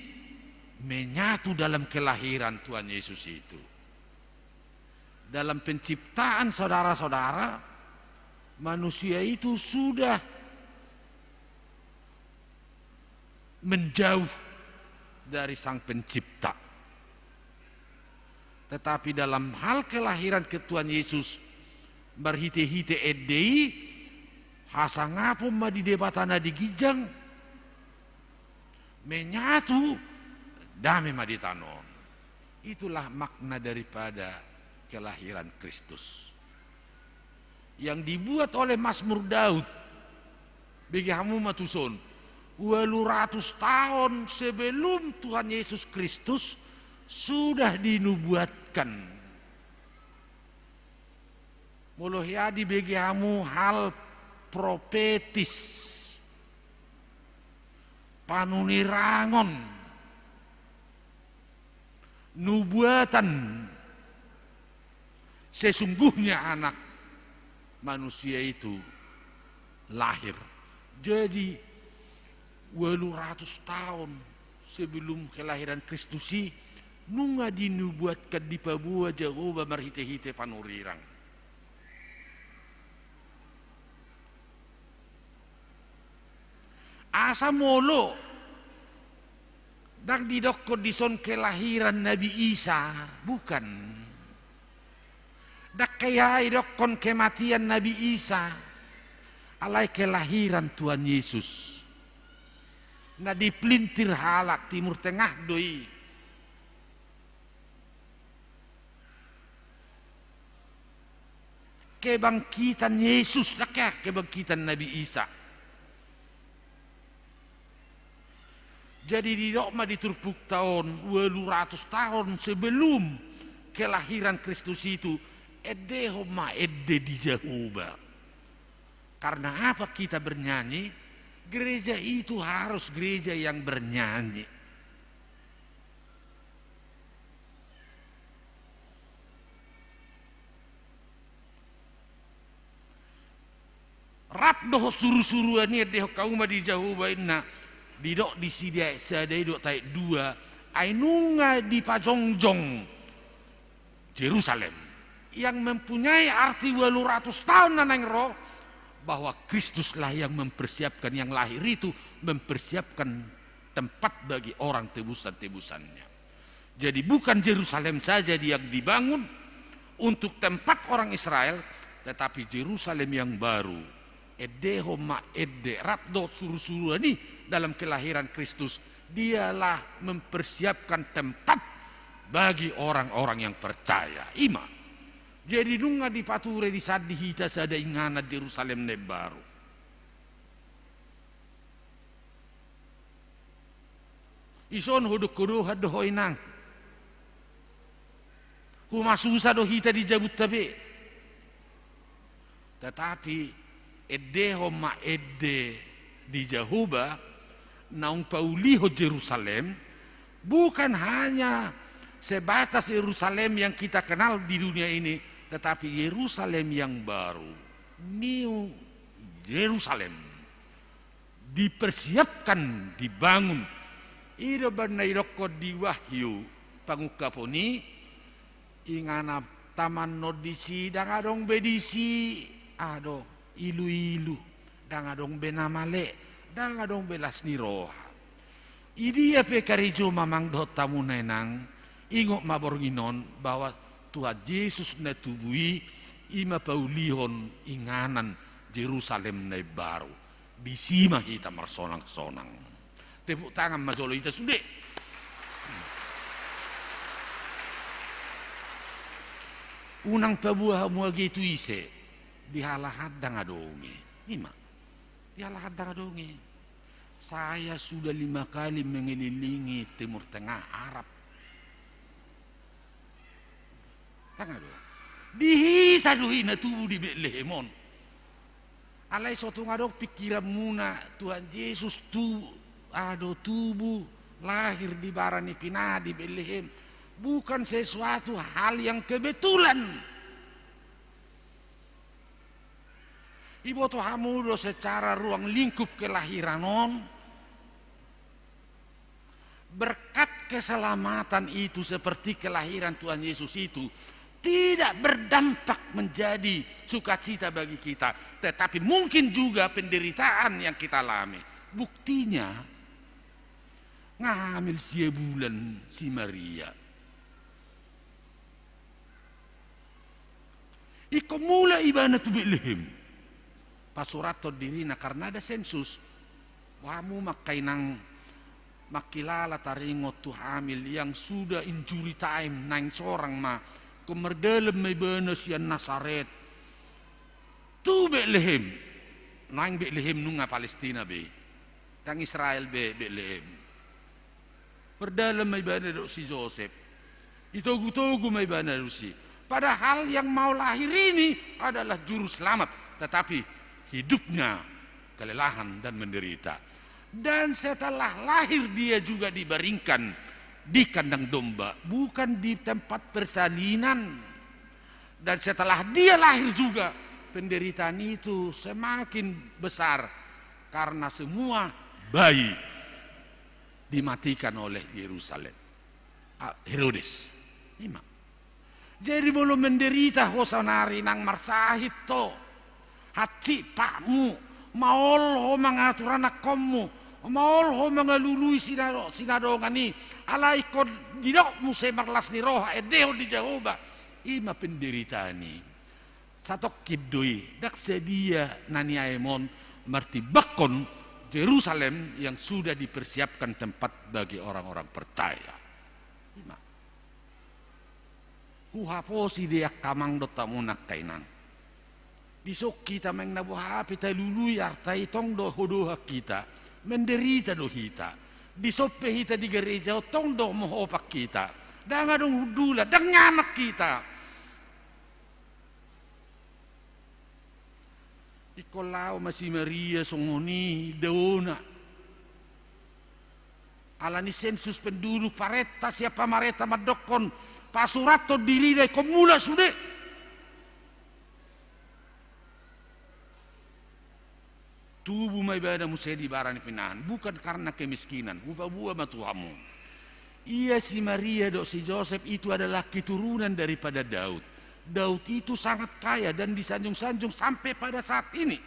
menyatu dalam kelahiran Tuhan Yesus itu. Dalam penciptaan, saudara-saudara, manusia itu sudah menjauh dari Sang Pencipta. Tetapi dalam hal kelahiran ke Tuhan Yesus, marhite-hite ende i, hasangapon ma di Debata na di ginjang, menyatu dame ma di tano on. Itulah makna daripada kelahiran Kristus yang dibuat oleh Mazmur Daud. Bege hamu ma tuson, ualu ratus taon sebelum Tuhan Yesus Kristus sudah dinubuatkan. Molo hea dibege hamu hal profetis, panurirangon, nubuatan, sesungguhnya Anak Manusia itu lahir. Jadi, ualu ratus taon sebelum kelahiran Kristus i, nunga dinubuatkan, dipaboa Jahowa marhite-hite panurirang. Asa molo ndang didokkon dison kelahiran Nabi Isa, bukan. Ndang hea didokkon kematian Nabi Isa, alai kelahiran Tuhan Yesus. Na dipelintir halak Timur Tengah do i. Kebangkitan Yesus, ndang hea kebangkitan Nabi Isa. Jadi didok ma di turpukta on, ualu ratus taon sebelum kelahiran Kristus itu, endehon ma ende di Jahowa. Karena apa kita bernyanyi? Gereja itu harus gereja yang bernyanyi. Rap dohot surusuruan i, endehon hamu ma di Jahowa, inna. Didok di si di ayat sada i dohot ayat dua, ai nunga dipajongjong Jerusalem, yang mempunyai arti ualu ratus taon na naeng ro, bahwa Kristuslah yang mempersiapkan, yang lahir itu mempersiapkan tempat bagi orang tebusan-tebusannya. Jadi, bukan Jerusalem saja yang dibangun untuk tempat orang Israel, tetapi Jerusalem yang baru. Endehon ma ende, rap dohot surusuruan i dalam kelahiran Kristus, dialah mempersiapkan tempat bagi orang-orang yang percaya. I ma. Jadi nunga dipature, disandi hita sada inganan Jerusalem na imbaru. Dison ho dok, ho dohot do ho, inang. Humasusa do hita di jabunta be. Tetapi endehon ma ende di Jahowa, naung paulihon Jerusalem, Bukan hanya sebatas Yerusalem yang kita kenal di dunia ini, tetapi Yerusalem yang baru, New Jerusalem, dipersiapkan, dibangun. I do umbahen na didokkon di Wahyu pangungkapon i, ingana taman on disi, ndang adong be disi, aha do, iluilu, ndang adong be na male, ndang adong be las ni roha. Idia pe karejo ma amang dohot hamu na inang, ingot ma borngin on bahwa Tuhan Jesus na tubu i, i ma paulihon inganan Jerusalem na imbaru. Disi ma hita marsonangsonang. Tepuk tangan ma jolo hita sude. Unang paboa hamu age tu ise, di halahan ndang adong i. I ma, di halahan ndang adong i. Saya sudah lima kali mengelilingi Timur Tengah, Arab. Ndang adong. Di hita do i na tubu di Betlehem on. Alai so tung adong pikiranmuna Tuhan Jesus tu, aha do, tubu, lahir di bara ni pinahan di Betlehem, bukan sesuatu hal yang kebetulan. Iboto hamu do secara ruang lingkup kelahiran on, berkat keselamatan itu seperti kelahiran Tuhan Yesus itu tidak berdampak menjadi sukacita bagi kita, tetapi mungkin juga penderitaan yang kita alami. Buktinya, nga hamil sia bulan si Maria. Ingkon mulak ibana tu Betlehem. Pasurathon dirina karena ada sensus. Boha hamu ma angka inang mangkilala taringot tu hamil yang sudah injury time, naeng sorang ma. Ingkon mardalan ma ibana sian Nasaret tu Betlehem. Naeng Betlehem nunga Palestina be. Ndang Israel be Betlehem. Mardalan ma ibana dohot si Josep. Itogutogu ma ibana disi. Padahal yang mau lahir ini adalah juru selamat, tetapi hidupnya kelelahan dan menderita. Dan setelah lahir dia juga dibaringkan di kandang domba, bukan di tempat persalinan. Dan setelah dia lahir juga, penderitaan itu semakin besar karena semua bayi dimatikan oleh Yerusalem. Ah, Herodes. I ma. Jadi molo menderita ho saonari, nang marsahit ho, hansit patmu, maol ho mangatur anakkonmu, maol ho mangalului sinado-, sinadongan i, alai ingkon didok muse marlas ni roha, endehon di Jahowa. I ma penderitaan i. Satongkin do i, ndang sadia na niaem on martimbangkon Jerusalem yang sudah dipersiapkan tempat bagi orang-orang percaya. I ma. Huhaposi do i angka amang dohot hamu na angka inang. Dison hita maeng na boha pe talului arta i tong do hodohan hita, menderita do hita. Dison pe hita di gareja on tong do mohop hita. Ndang adong hundula, ndang nyaman hita. Ingkon laho ma si Maria songon i daona. Alani sensus penduduk, parenta sian pamarenta mandokkon, pasurathon dirina ingkon mulak sude. Tubu ma ibana muse di bara ni pinahan, bukan karena kemiskinan. Hupaboa ma tu hamu. Ia si Maria dohot si Josep itu adalah keturunan daripada Daud. Daud itu sangat kaya dan disanjung-sanjung sampai pada saat ini.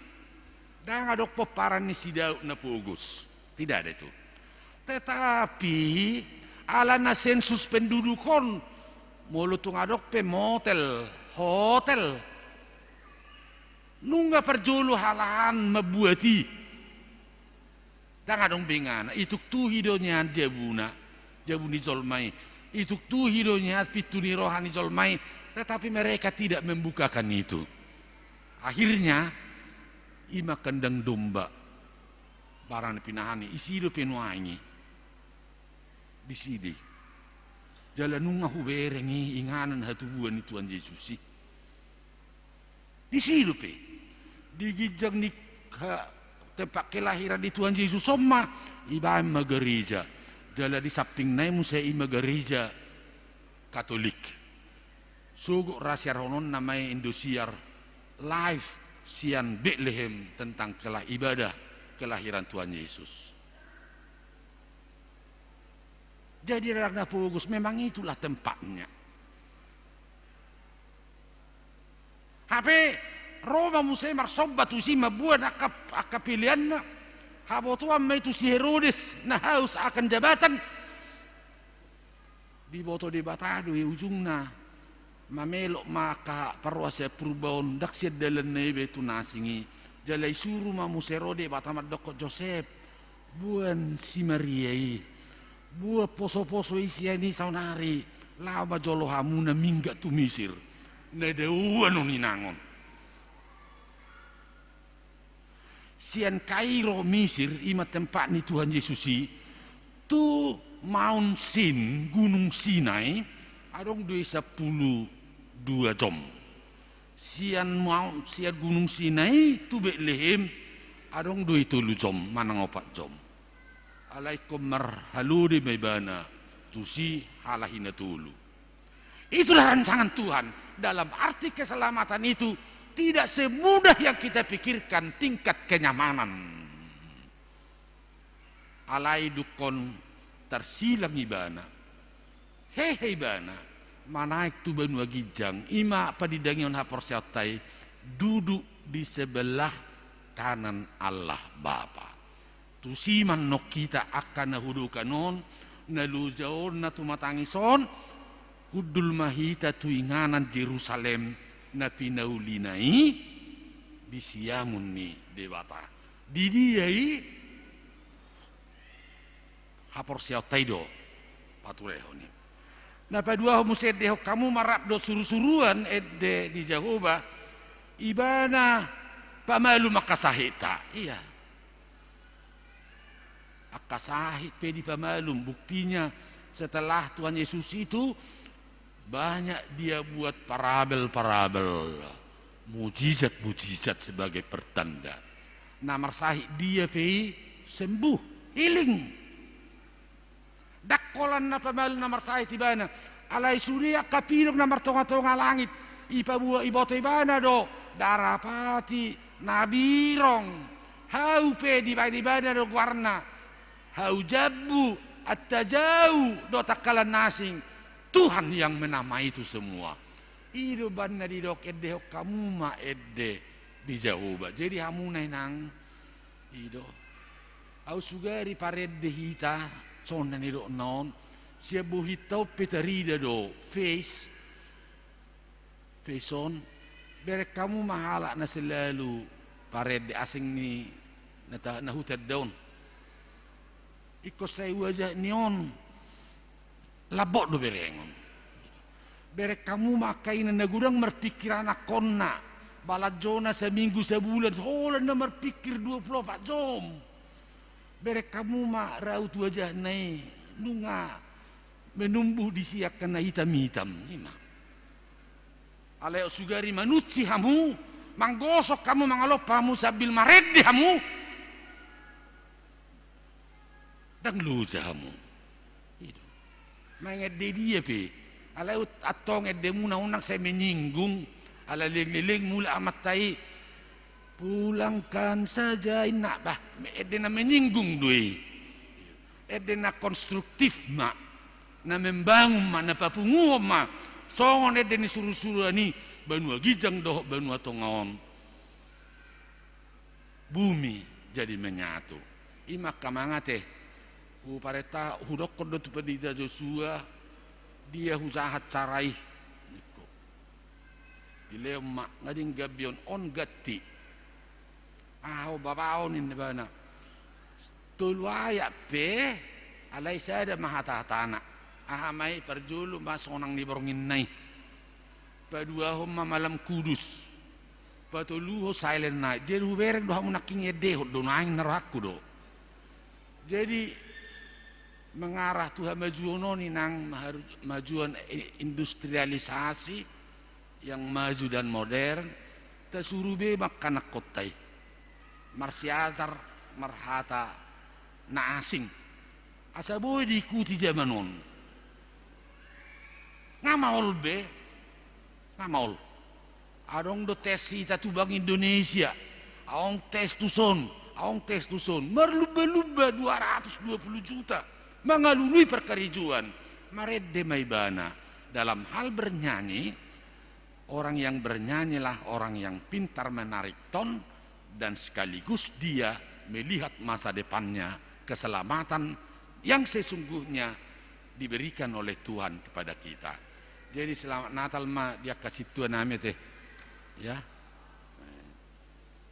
Ndang adong pomparan ni si Daud na pogos. Tidak ada itu. Tetapi, alana sensus penduduk on, molo tung adong pe motel, hotel, nunga parjolo halahan mambuat i. Ndang adong be ingana, ituktuhi do nian jabuna, jabu ni jolma i. Ituktuhi do nian pintu ni roha ni jolma i, tetapi mereka tidak membukakan itu. Akhirnya, i ma kandang domba, bara ni pinahan i, disi dope nuaeng i. Disi do i. Jala nunga hubereng i inganan hatubuan ni Tuhan Jesus i. Disi dope. Di ginjang ni ha-, tempat kelahiran ni Tuhan Jesus on ma, ibaen ma gareja. Jala di sampingna i muse i ma gareja Katolik. Sogot ra siarhononna ma i Indosiar live sian Betlehem tentang kela-, ibadah kelahiran Tuhan Yesus. Jadi, ranak na pogos, memang itulah tempatnya. Hape ro ma muse marsomba tusi mamboan angka, angka peleanna. Habotoan ma i tu si Herodes na haus akan jabatan. Diboto Debata do i ujungna. Mamelok ma angka parroha sian Purba on, ndang sian dalanna i be tu na asing i. Jala isuru ma muse ro Debata mandokkon Josep, boan si Maria i, boan posoposo i sian i saonari, laho ma jolo hamu na minggat tu Misir, na daoan on inangon. Sian Kairo, Misir, i ma tempat ni Tuhan Yesus i, tu Mount Sin, Gunung Sinai, adong do i sampulu dua jom. Sian Mount, sian Gunung Sinai tu Betlehem, adong do i tolu jom, manang opat jom. Alai ingkon marhalode ma ibana tusi halak i na tolu. Itulah rancangan Tuhan. Dalam arti keselamatan itu, tidak semudah yang kita pikirkan tingkat kenyamanan. Alai dung ingkon tarsilang ibana, hehe ibana, manaek tu banua ginjang, i ma padidangihon haporseaonta i, duduk di sebelah kanan Allah Bapa. Tusi ma annon hita angka na hudokan on, na loja on, na tumatangis on, hundul ma hita tu inganan Jerusalem na pinaulina i di siamun ni Debata. Di dia i? Haporseaonta i do paturehon i. Na paduahon muse, endehon hamu ma rap dohot surusuruan ende ni Jahowa, ibana pamalum angka sahitta. Iya. Angka sahit pe dipamalum. Buktinya, setelah Tuhan Yesus itu, banyak dia buat parabel-parabel, mujizat-mujizat sebagai pertanda. Na marsahit dia pe i sembuh, healing. Ndang holan na pamalum na marsahit ibana. Alai sude angka pidong na martongatonga langit, ipaboa, iboto ibana do darapati na birong. Hau pe dibaen ibana do goarna. Hau jambu, antajau dohot angka lan na asing. Tuhan yang menamai itu semua. I do umbahen na didok, endehon hamu ma ende ni Jahowa. Jadi hamu na inang, i do. Aut sugari parende hita, songon na nidokna on, sian bohinta on pe tarida do face, face on. Bereng hamu ma halak na selalu parende, asing ni na ta-, na hutanda on. Ingkon sai wajah ni on lambok do berengon. Bereng hamu ma angka ina na godang marpingkir anakkonna, balanjona saminggu, sabulan, holan na marpingkir dua pulu opat jom. Bereng hamu ma raut wajahna i, nunga menumbuh disi angka na hitam-hitam, i ma. Alai aut sugari manunsi hamu, manggosok hamu, mangalompa hamu sambil marende hamu, ndang loja hamu. I do. Mangende dia pe. Alai ut-, antong endemuna unang sai menyinggung. Ala leleng-leleng mulak amanta i, "Pulangkan saja, inna." Bah, ende na menyinggung do i. Ende na konstruktif ma, na membangun ma, na papunguhon ma. Songon ende ni surusuruan i, banua ginjang dohot banua tonga on, bumi jadi menyatu. I ma angka amang ate, huparenta, hudokkon do tu pandita Josua, dia hujahat cara i, ningku. Dilehon ma, nga denggan be on, on ganti. Aha ho bapa on, ninna ibana. Tolu ayat pe, alai sada ma hatahatana. Aha ma i? Parjolo ma sonang ni bornginna i. Paduahon ma malam kudus. Patoluhon silent night. Jadi hubereng do hamu nangkin, endehon do, naeng na rohangku do. Jadi mengarah tu hamajuon on, inang, maharu-, majuon i-, industrialisasi yang maju dan modern, tasuru be ma angka anakkonta i marsiajar marhata na asing. Asa boi diikuti jaman on. Nga maol be. Nga maol. Adong do tes hita tu Bank Indonesia. Adong tes tuson, adong tes tuson. Marlumba-lumba dua ratus dua puluh juta. Mangalului parkarejoan. Marende ma ibana. Dalam hal bernyanyi, orang yang bernyanyilah orang yang pintar menarik ton dan sekaligus dia melihat masa depannya, keselamatan yang sesungguhnya diberikan oleh Tuhan kepada kita. Jadi selamat Natal ma di angka sintua nami ate. Ya.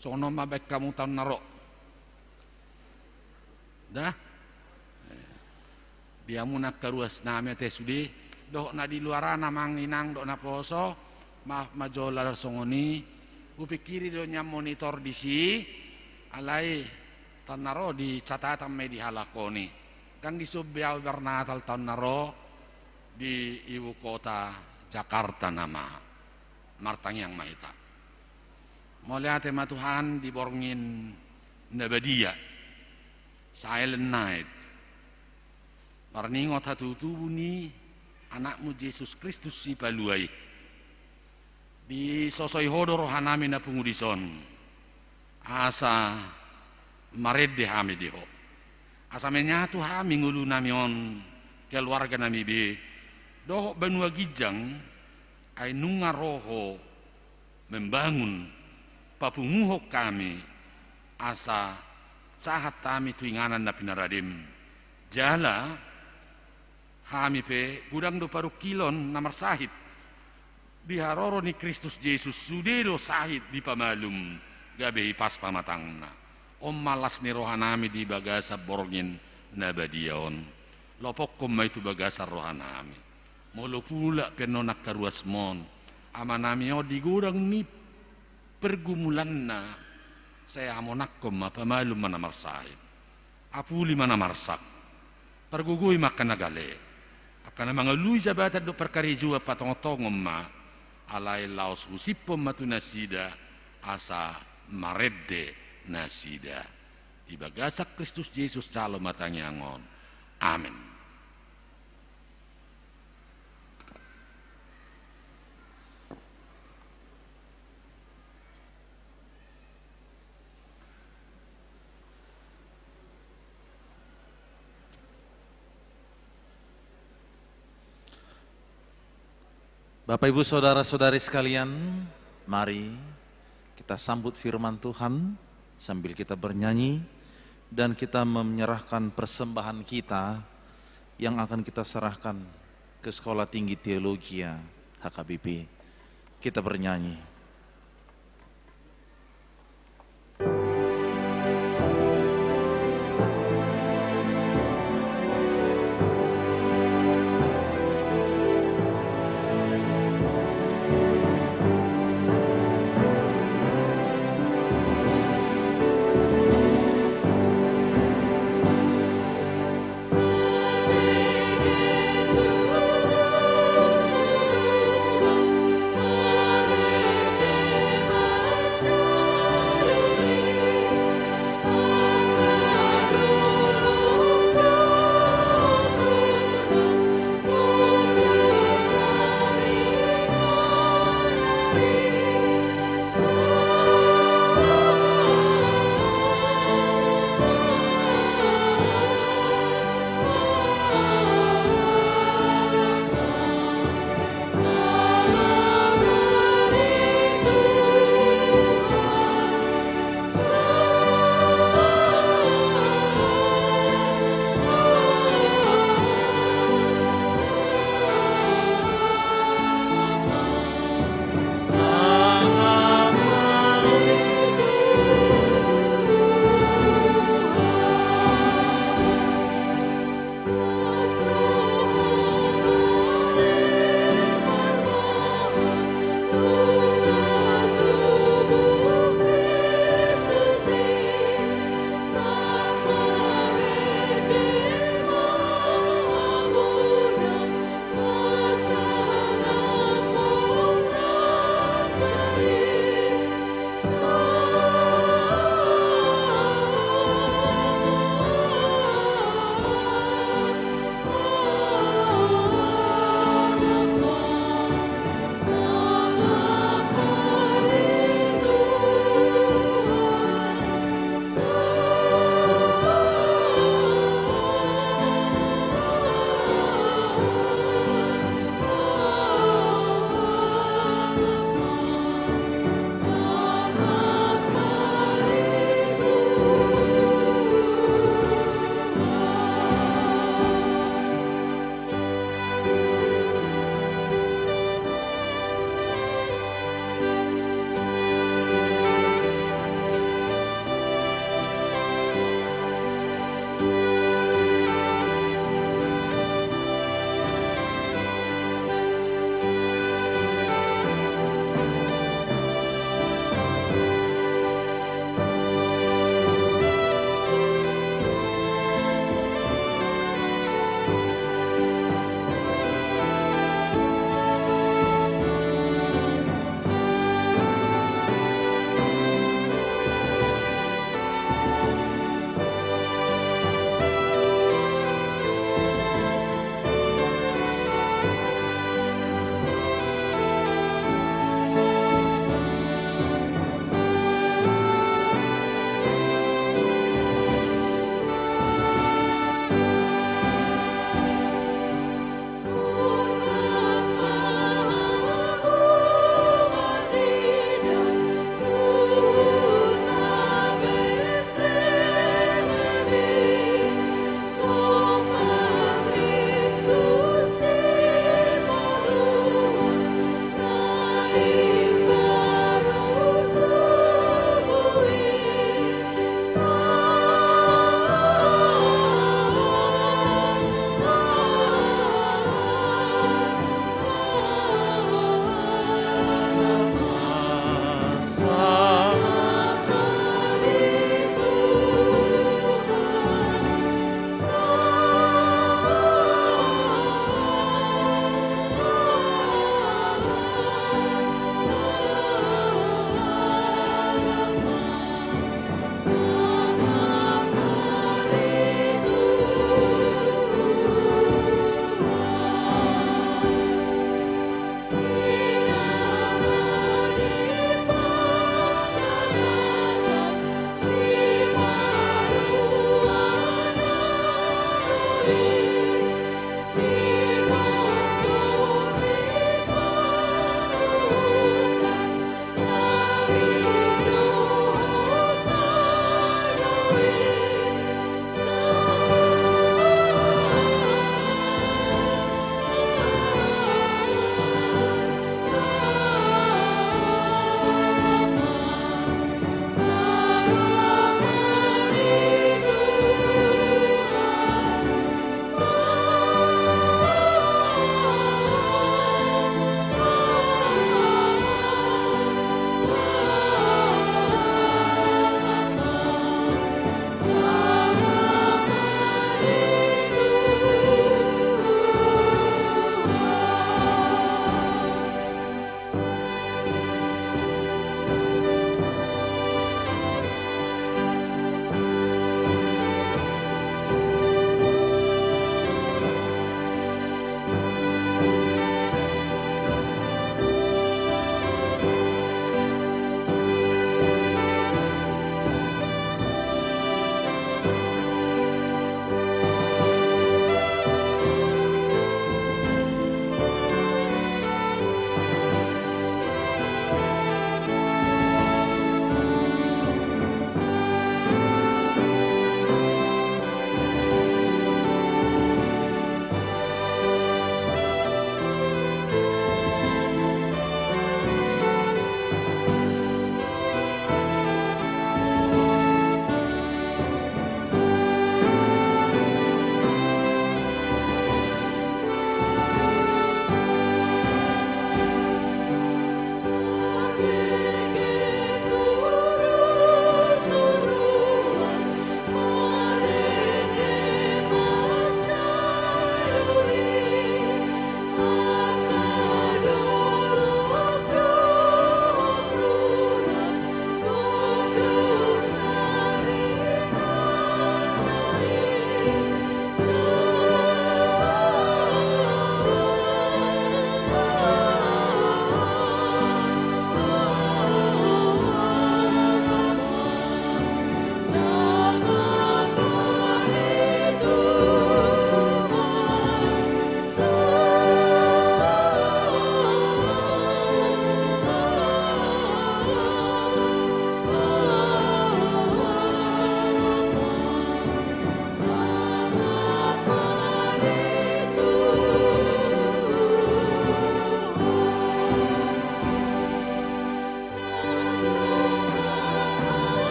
Songon on ma baen hamu taon na ro. Da. Di hamu na angka ruas nami ate sude, dohot na di luar an amang inang dohot naposo, maaf ma jolo songon i, hupikiri do nian monitor disi, alai taon na ro di catatan ma i dihalakoni. Ndang dison be ahu bernatal taon na ro di ibu kota Jakarta nama. Martangiang ma hita. Mauliate ma Tuhan di borngin na badia. Silent night. Marningot hatubutubu ni Anakmu Jesus Kristus Sipalua i. Disosoi Ho do rohanami na pungu dison. Asa marende hami di Ho. Asa menyatu hami ngolunami on, keluarganami be, dohot banua ginjang, ai nunga ro Ho membangun, papunguhon hami, asa sahat hami tu inganan na pinaradem. Jala hami pe godang do parungkilon na marsahit di haroro ni Kristus Jesus, sude do sahit dipamalum gabe hipas pamatangna. On ma las ni rohanami di bagasan borngin na badia on. Lopokkon ma i tu bagasan rohanami. Molo pulak pe annon angka ruasmon, amanami on di godang ni pergumulanna, sai hamonangkon ma, pamalum ma na marsahit. Apuli ma na marsak. Pargogoi ma angka na gale. Angka na mangalului jabatan dohot parkarejoan patongontongon ma. Alai laos husiphon ma tu nasida asa marende nasida. Di bagasan Kristus Jesus jalo ma tangiang on. Amen. Bapak, Ibu, saudara-saudari sekalian, mari kita sambut firman Tuhan sambil kita bernyanyi dan kita menyerahkan persembahan kita yang akan kita serahkan ke Sekolah Tinggi Teologia H K B P. Kita bernyanyi.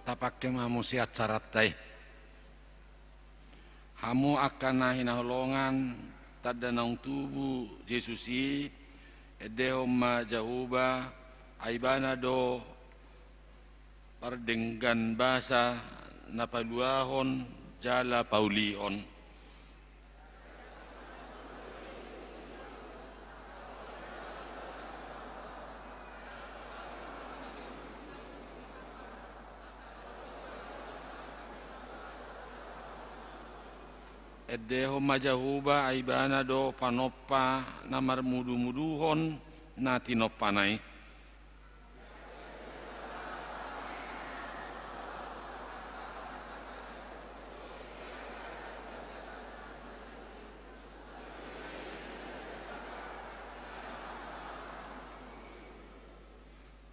Tapangke ma muse acaranta i. Hamu angka na hinaholongan, tanda naung tubu Jesus i, endehon ma Jahowa, ai Ibana do pardenggan basa na paluahon jala paulihon. Endehon ma Jahowa, ai Ibana do panompa na marmudumuduhon na tinompana i.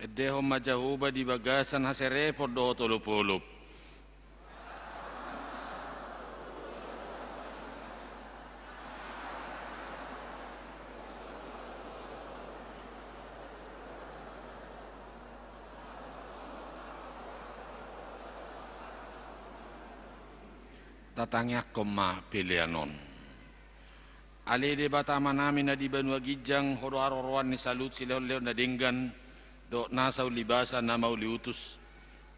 Endehon ma Jahowa di bagasan haserepon dohot olopolop. Tatangiangkon ma pelean on. Ale Debata Amanami na di banua ginjang, Ho do haroroan ni saluhut silehonlehon na denggan dohot nasa ulibasa na mauliutus.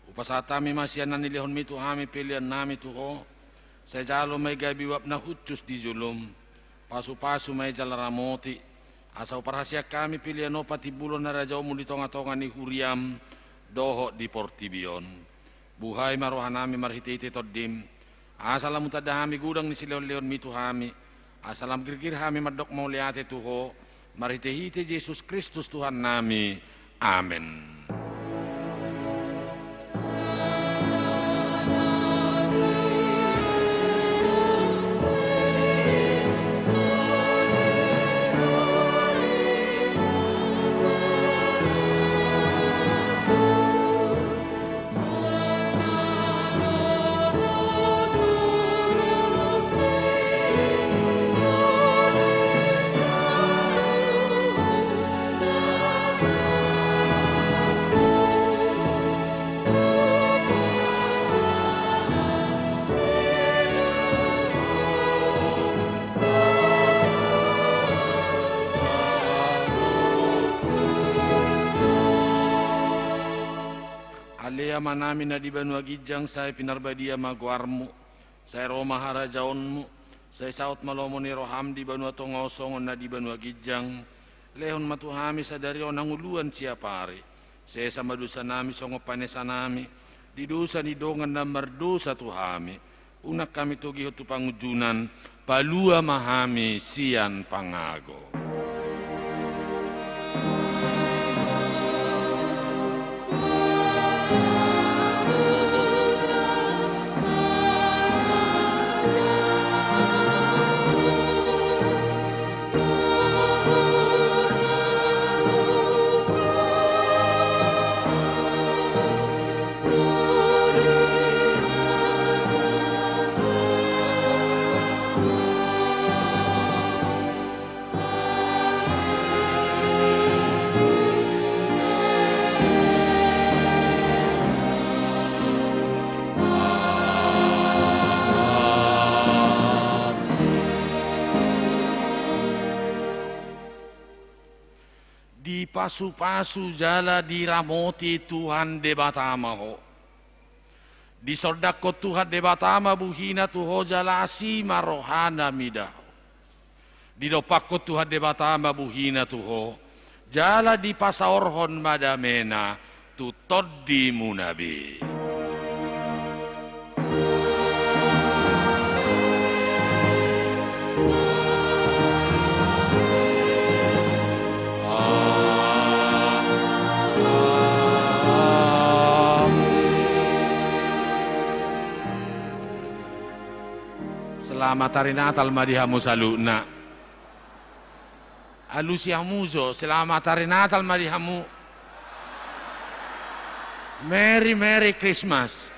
Hupasahat hami ma sian na nilehonmi tu hami peleannami tu Ho. Sai jalo ma i gabe uap na hushus di jolom. Pasupasu ma i jala ramoti, asa huparhaseang hami pelean on patimbulhon harajaonmu di tongatonga ni huriam dohot di portibi on. Buhai ma rohanami marhitehite Tondim, asa lam hutanda hami godang ni silehonlehonmi tu hami, asa lam girgir hami mandok mauliate tu Ho, marhitehite Jesus Kristus Tuhannami. Amen. Ale Amanami na di banua ginjang, sai pinarbadia ma goarmu, sai ro ma harajaonmu, sai saut ma lomo ni roham di banua tonga on songon na di banua ginjang. Lehon ma tu hami sadari on hangoluan siapari. Sesa ma dosanami songon panesanami di dosa ni dongan na mardosa tu hami. Unang hami togihon tu pangunjunan, palua ma hami sian pangago. Dipasupasu jala diramoti Tuhan Debata ma ho. Disondangkon Tuhan Debata ma buhina tu ho jala asi ma rohana mida ho. Didompakkon Tuhan Debata ma buhina tu ho, jala dipasaorhon ma damena tu tondimuna be. Selamat Hari Natal ma di hamu saluhutna. Alusi hamu jo, selamat Hari Natal ma di hamu. Merry, Merry Christmas.